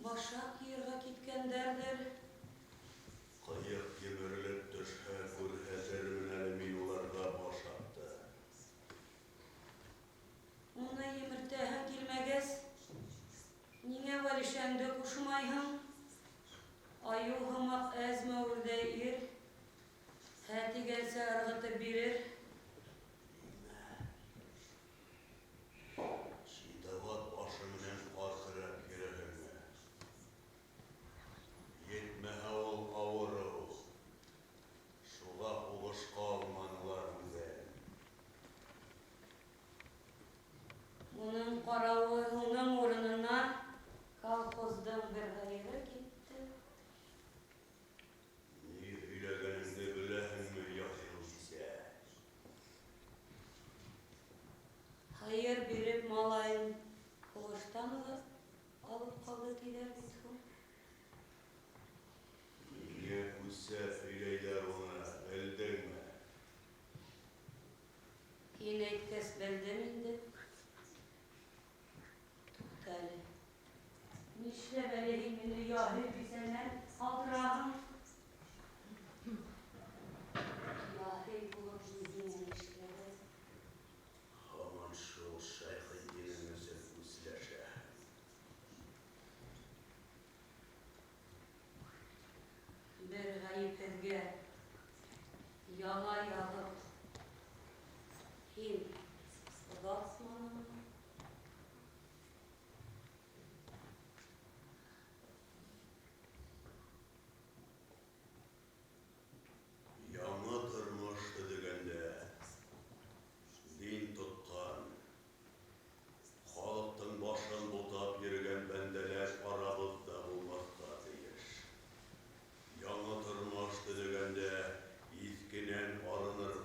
башаҡ йыйырға киткәндәрҙер. Ҡыйыҡ емерелеп төшһә, күрһәтермен әле мин уларға башаҡты. Уны емертәһең килмәгәс, ниңә Вәлишәңде ҡушмайһың? Үлсәп һөйләйҙәр уны, белдеңме? Һин әйткәс, белдем инде. Туҡта әле. Нишләп әле һин мине яһил бисәнән ҡалдыраһың? Яһил булып мин һиңә нишләдем? Һаман шул Шәйхетдинең өсөн үсләшәһең. Бер ғәйепһеҙгә яла яғып, һин оҙатманыңмы? Яңы тормош төҙөгәндә дин тотҡан, халыҡтың башын бутап йөрөгән бәндәләр арабыҙҙа булмаҫҡа тейеш. Яңы тормош төҙөгәндә иҫкенән арынырға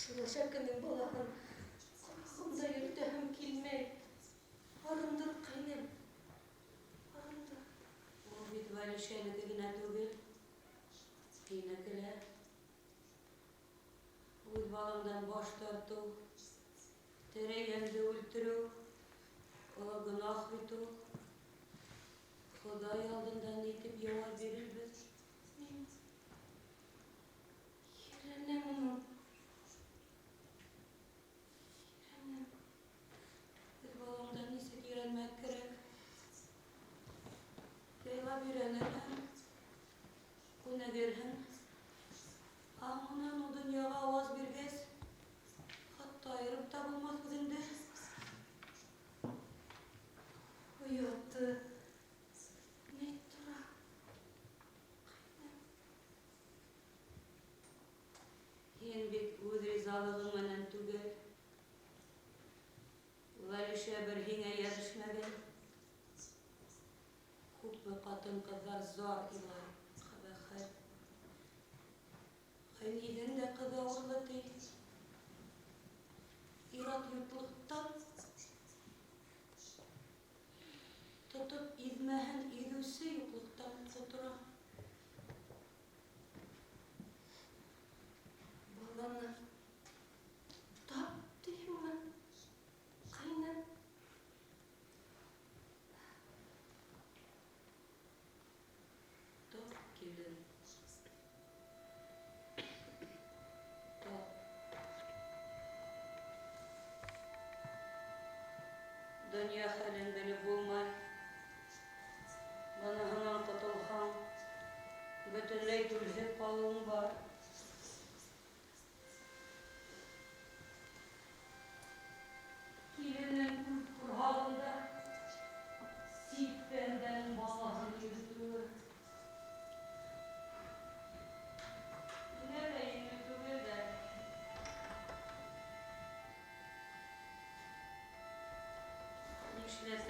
Шул әшәкенең балаһын ҡорһағымда йөрөтәһем килмәй. Арындыр, ҡәйнәм, арындыр. Ул бит Вәлишәнеке генә түгел, һинеке лә. Үҙ балаңдан баш тартыу, тере йәнде үлтереү, оло гонаһ бит ул. Хоҙай алдында ни тип яуап бирербеҙ? Мин ерәнәм унан. Ерәнәм. Үҙ балаңдан нисек ерәнмәк кәрәк? Яйлап өйрәнерһең, күнегерһең. Аңынан ул донъяға ауаз биргәс, хатта айырып та булмаҫ үҙеңде. Ояты ни тора, ҡәйнәм. Һин бит үҙ ризалығың менән түгел. Вәлишә бер һиңә йәбешмәгән. Күпме ҡатын-ҡыҙҙар зар илай, ҡәбәхәт. Ғәйниҙең дә ҡыҙы ауырлы, ти. Ир-ат юҡлыҡтан тотоп иҙмәһен иҙеүсе юҡлыҡтан ҡотора. Баланы тап тиһеңме, ҡәйнәм? Тап, килен. Тап. Донъя хәлен белеп булмай. Быныһынан ҡотолһаң, бөтөнләй түлһеҙ ҡалыуың бар. Киленең үҙ ҡорһағында сит бәндәнең балаһын йөрөтөүе. Миңә лә еңел түгел дә. Нишләп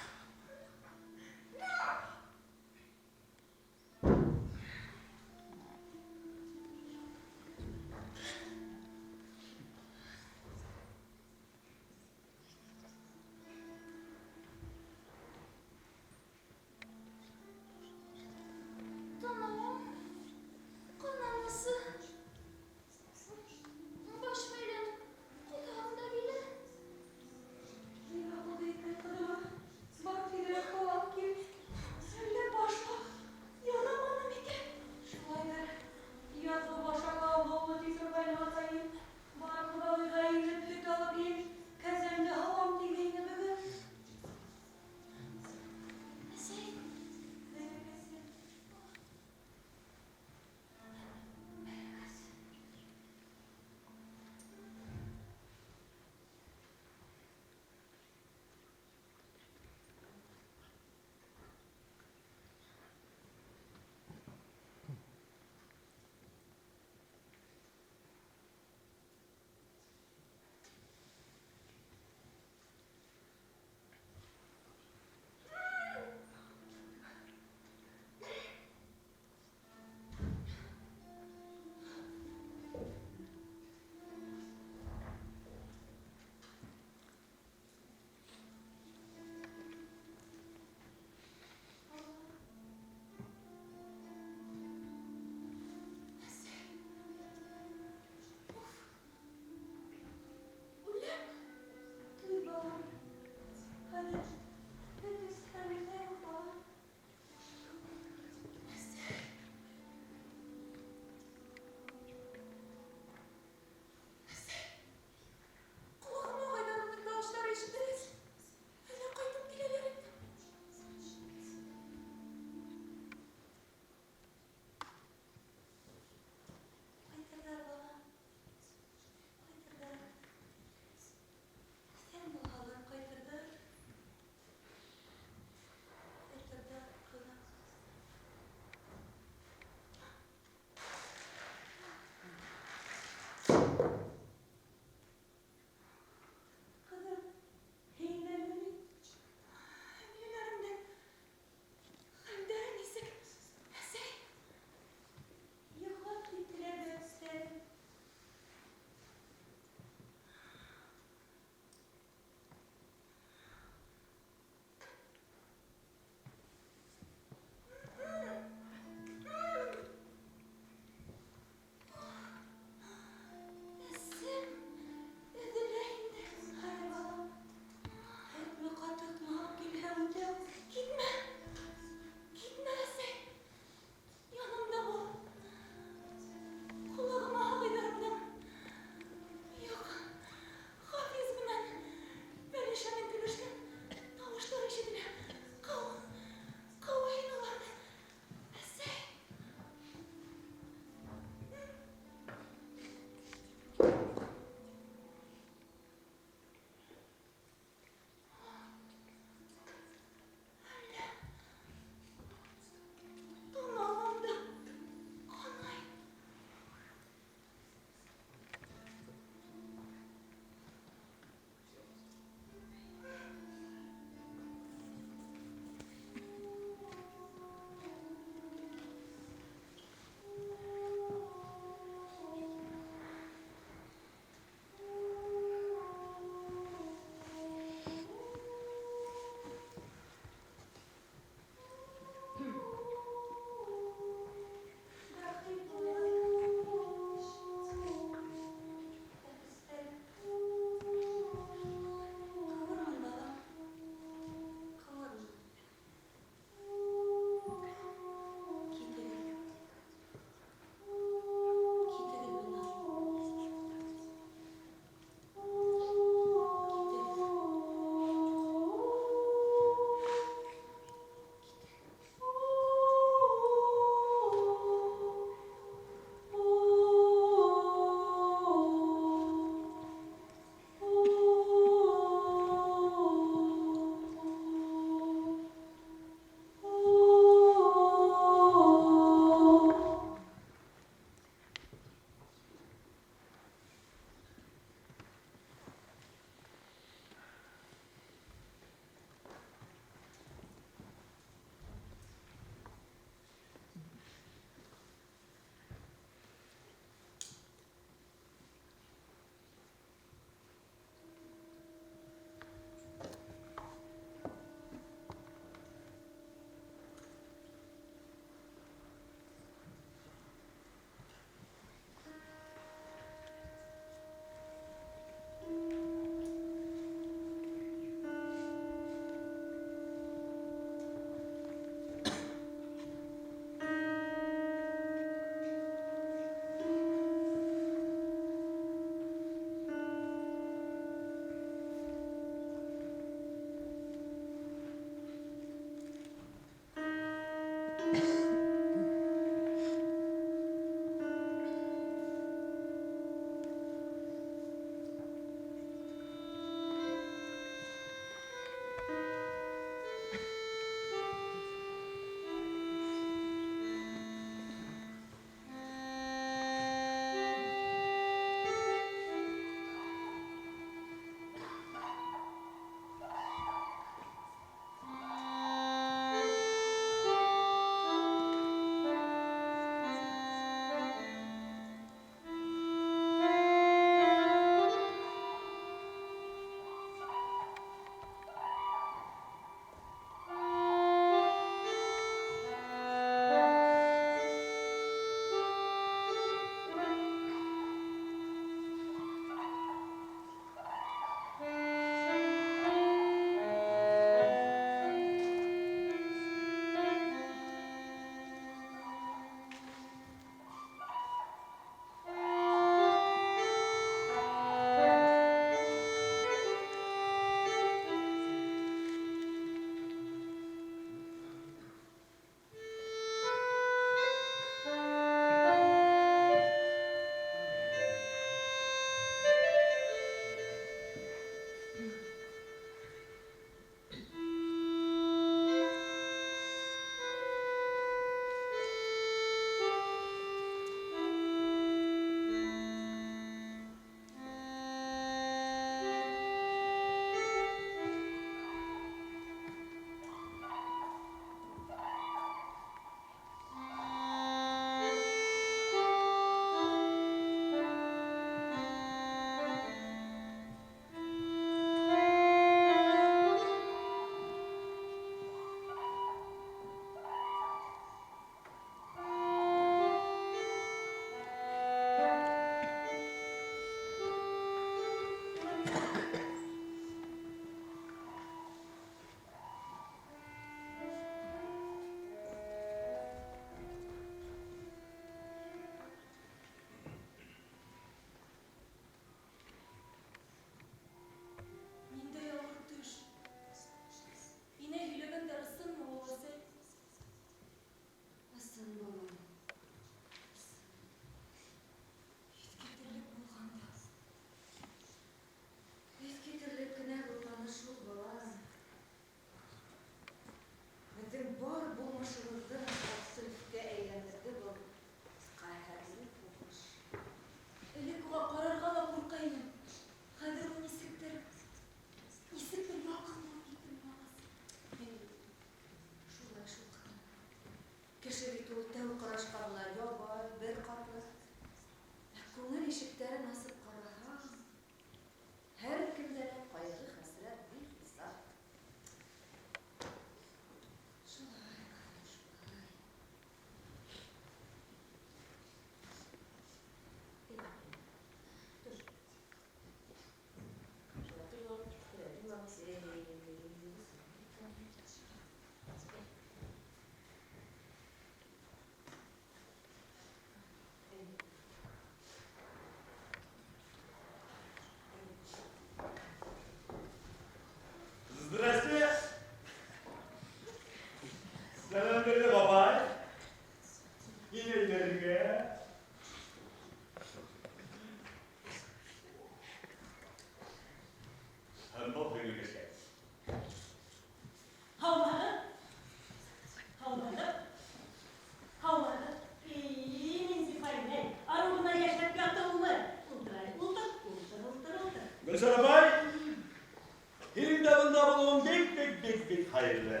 Хәйерле.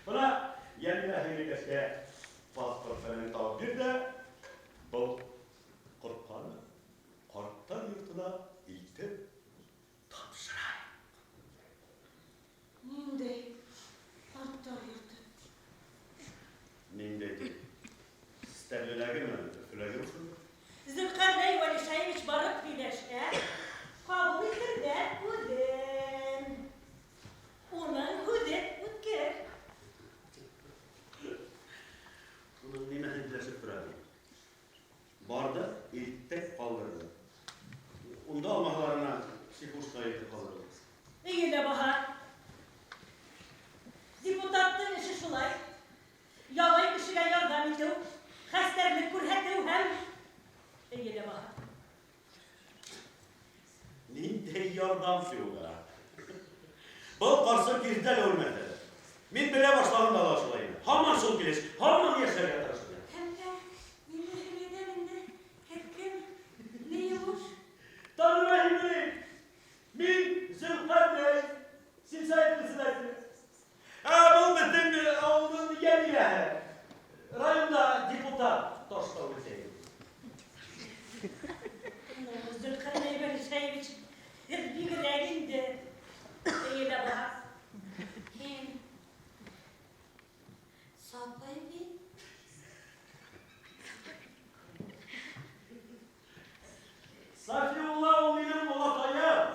Бына Йәмилә һеңлекәшкә паспорт фәлән табып бир ҙә, был ҡортҡаны ҡарттар йортона илтеп тапшырайыҡ. Ниндәй ҡарттар йорто? Ниндәй тип? Стәрлеләгеме, Өфөләгеме шул? Зөлҡәрнәй Вәлишаевич барып һөйләшһә, ҡабул итерҙәр үҙен. Уның һүҙе үткер. Уның нимәһен һөйләшеп тора бит? Барҙыҡ, илттек, ҡалдырҙыҡ. Унда алмаһаларына психушка илтеп ҡалдырҙыҡ. Эйе лә баһа. Депутаттың эше шулай. Ябай кешегә ярҙам итеү, хәстәрлек күрһәтеү һәм эйе лә баһа. Ниндәй ярҙамсы уға? Был ҡарсыҡ иртә лә үлмәҫ әле. Мин белә башлағанда ла шулай ине. Һаман шул килеш, һаман йәшәргә тырышты. Әллә мине һөйләгән инде, һеҙ кем, ни йомош? Танымайһыңмы ни? Мин Зөлҡәрнәй, сельсовет председателе. Ә был беҙҙең ауылдың Йәмиләһе. Районда депутат Таштау Гөлсәйен. Ну, Зөлҡәрнәй Вәлишаевич, һеҙ бигерәк инде. Эйе лә баһа. Һин Сапый бит. Сафиулла ул минең олатайым.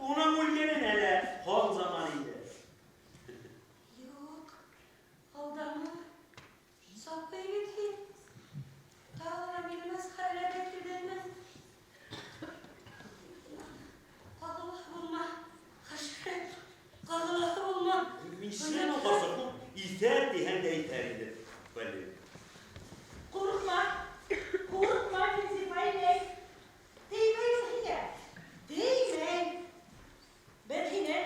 Уның үлгәнен әле хан заман инде. Юҡ, алдама. Сапый бит һин. Тағы ла мине мәсхәрәләргә килдеңме? Ҡағылаһы булма, хәшәрәт. Ҡағылаһы булма. Нишләне ул ҡарсыҡ? Ул иҫәр тиһәң дә иҫәр инде. Вәли. Ҡурҡма, ҡурҡма, Минзифа инәй. Теймәй ул һиңә. Теймәй. Беҙ һине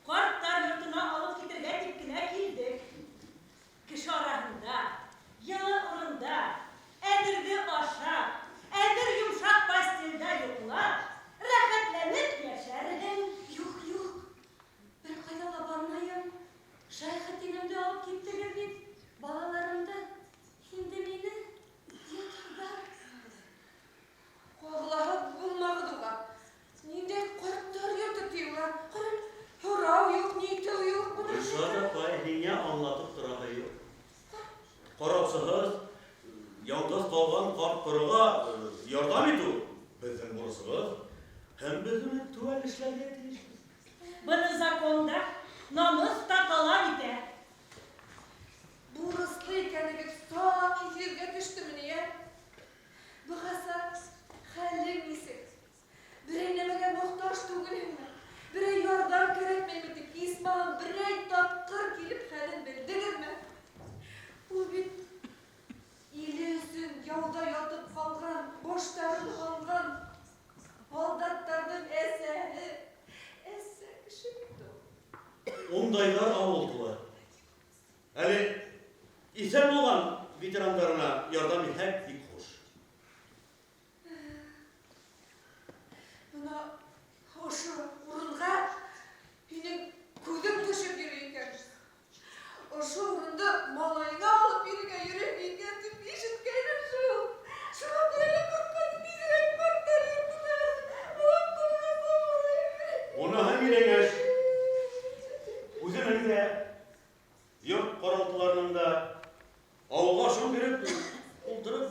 ҡарттар йортона алып китергә тип кенә килдек. Кеше араһында, йылы урында, әҙерҙе ашап, әҙер йомшаҡ постелдә йоҡлап, рәхәтләнеп йәшәрһең. Юҡ, юҡ. Бер ҡайҙа ла бармайым. Шәйхетдинемде алып киттегеҙ бит. Балаларымды, инде мине йоторҙар. Ҡағылаһы булмағыҙ уға. Ниндәй ҡарттар йорто ти уға? Ҡара, һорау юҡ, нитеү юҡ. Бына Гөлшат апай, һиңә аңлатып тораһы юҡ. Ҡараусыһыҙ, яңғыҙ ҡалған ҡарт-ҡороға ярҙам итеү беҙҙең бурысыбыҙ. Һәм беҙ уны теүәл эшләргә тейешбеҙ. Быны закон да, намыҫ та талап итә. Бурыслы икәнегеҙ саҡ иҫегеҙгә төштөмө ни, ә? Бығаса хәлең нисек? Берәй нәмәгә мохтаж түгелһеңме? Берәй ярҙам кәрәкмәйме тип, исмаһам, берәй тапҡыр килеп хәлен белдегеҙме? Ул бит иле өсөн яуҙа ятып ҡалған, баштарын һалған һалдаттарҙың әсәһе. Әсә кеше бит ул. Ундайҙар ауыл тулы. Әле иҫән булған ветерандарына ярҙам итһәк, бик хуш. Бына ошо урынға һинең күҙең төшөп йөрөй икән. Ошо урынды малайыңа алып бирергә йөрөй икән тип ишеткәйнем шул. Шуға күрә лә ҡурҡҡан тиҙерәк ҡарттар йортона алып ҡуйғансы малайыңды. Уныһы минең эш. Үҙенең дә, йорт ҡаралтыларының да ауылға шул биреп ултырып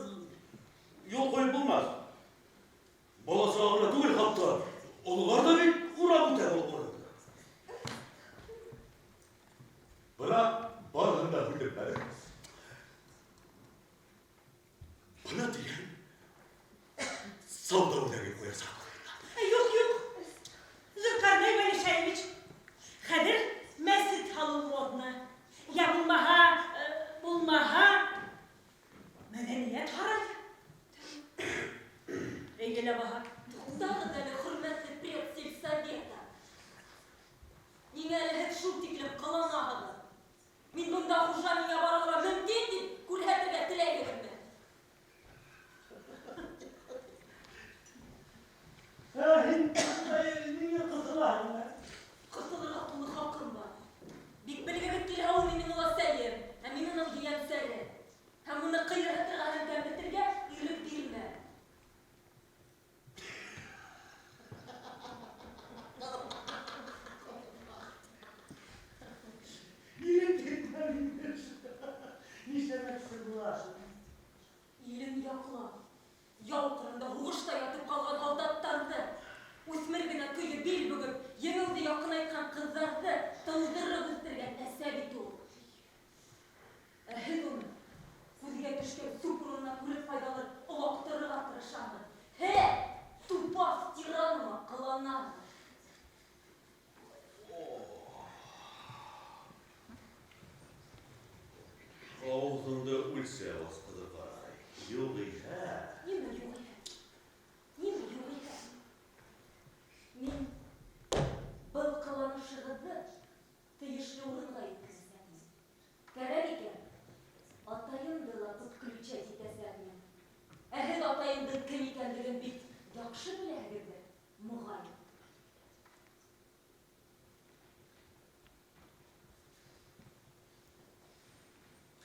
яҡынайтҡан ҡыҙҙарҙы тыуҙырып үҫтергән әсә бит ул. Ә һеҙ уны күҙгә төшкән сүп урынына күреп ҡайҙалыр олаҡтырырға тырышаһығыҙ. Һе, тупаҫ тиранма ҡыланаһығыҙ. Ауыҙыңды үлсәп ас, ҡыҙыҡай. Юғиһә. Нимә юғиһә? Нимә юғиһә? Мин был ҡыланышығыҙҙы тейешле урынға еткерәсәкмен. Кәрәк икән, атайымды ла подключать итәсәкмен. Ә һеҙ атайымдың кем икәнлеген бик яҡшы беләһегеҙҙер, моғайын.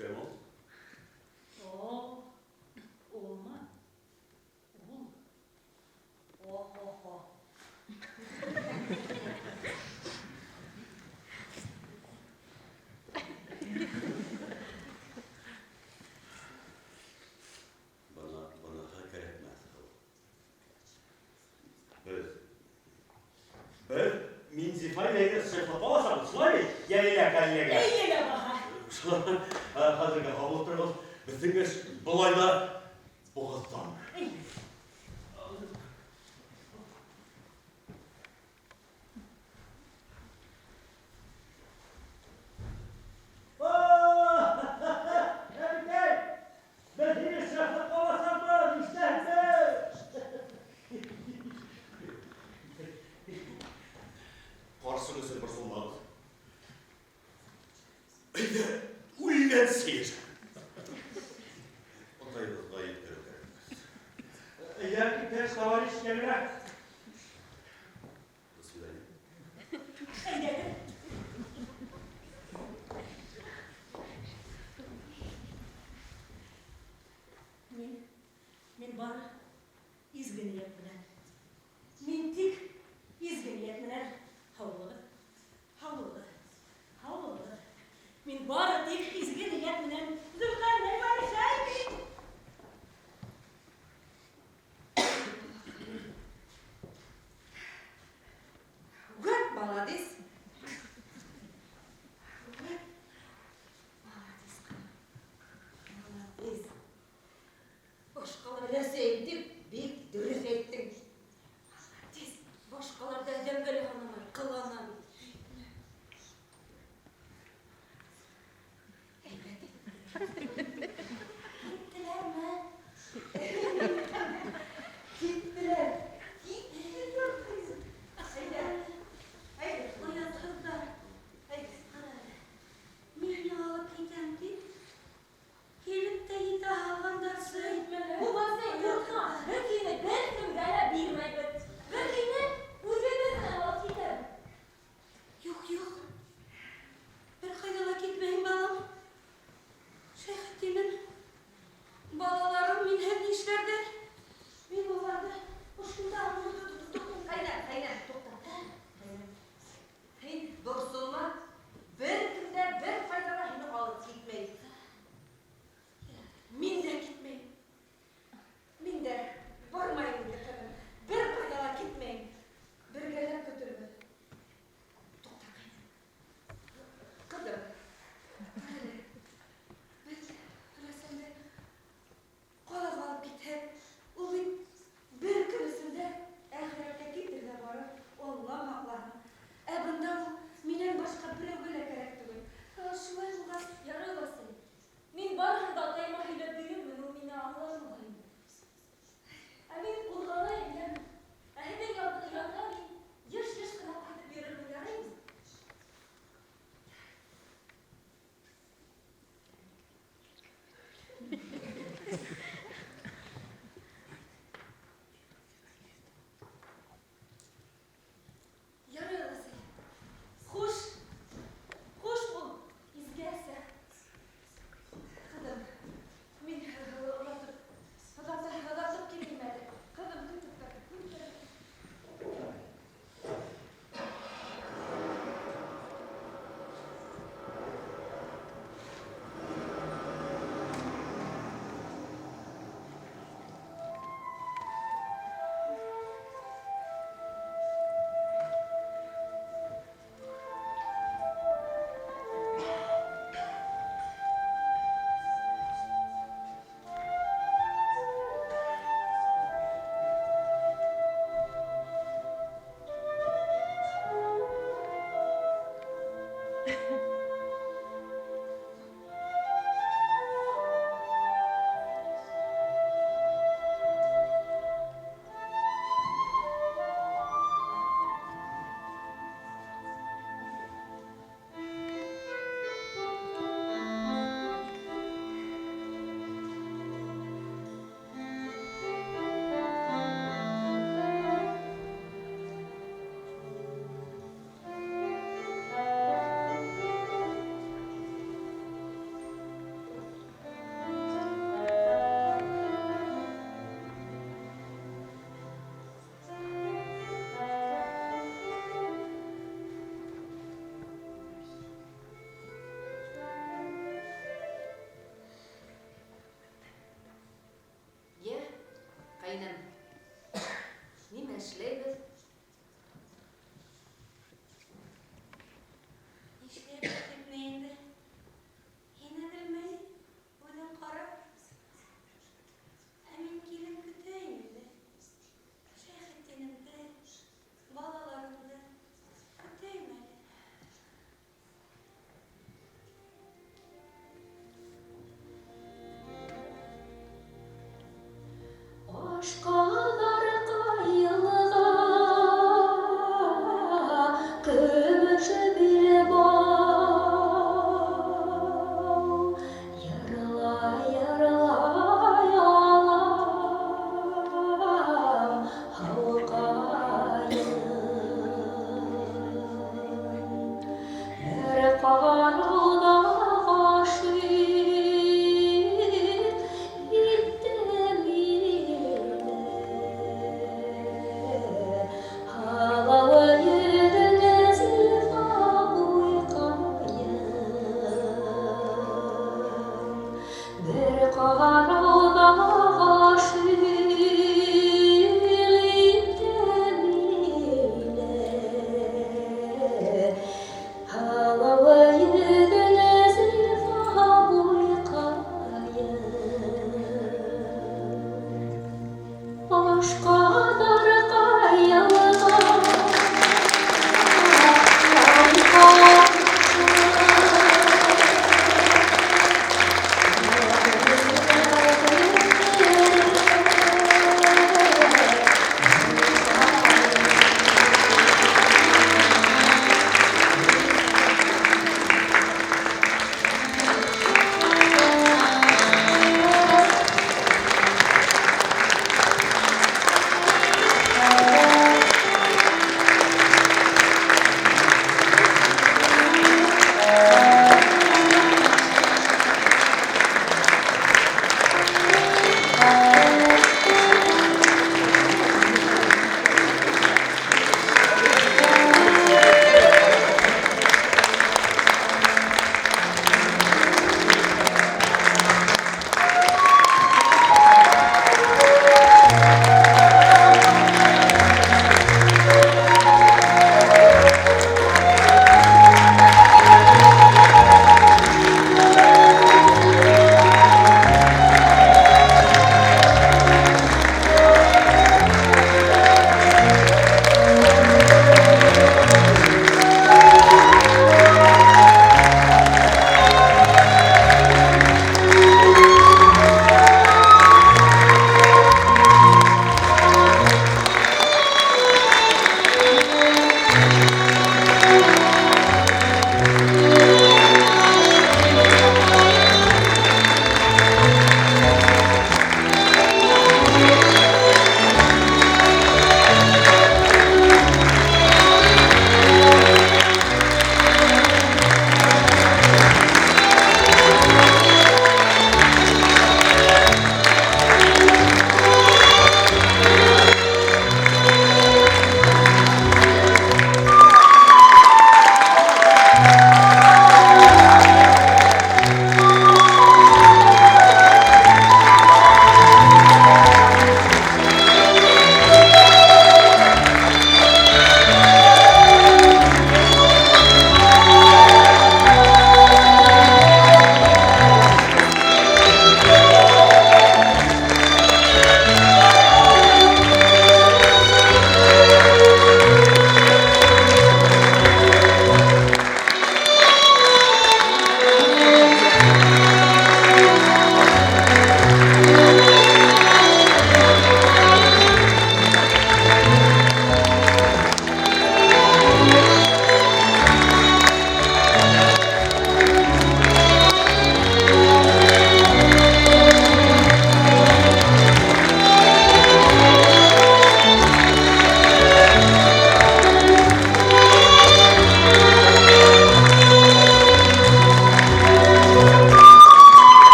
Кем ул? О, улмы? Ул. О-хо-хо. Бына быныһы кәрәкмәҫ ул. Беҙ беҙ Минзифа илә шефлыҡ аласаҡбыҙ, шулай бит? Йәлилә коллега. Эйе лә баһа. Хәҙергә һау булып тороғоҙ. Беҙҙең эш былай ҙа боғаҙҙан. Әбекәй, беҙ һине шефлыҡҡа аласаҡбыҙ, ишетәһеңме? Ҡарсыҡ өсөн борсолмағыҙ.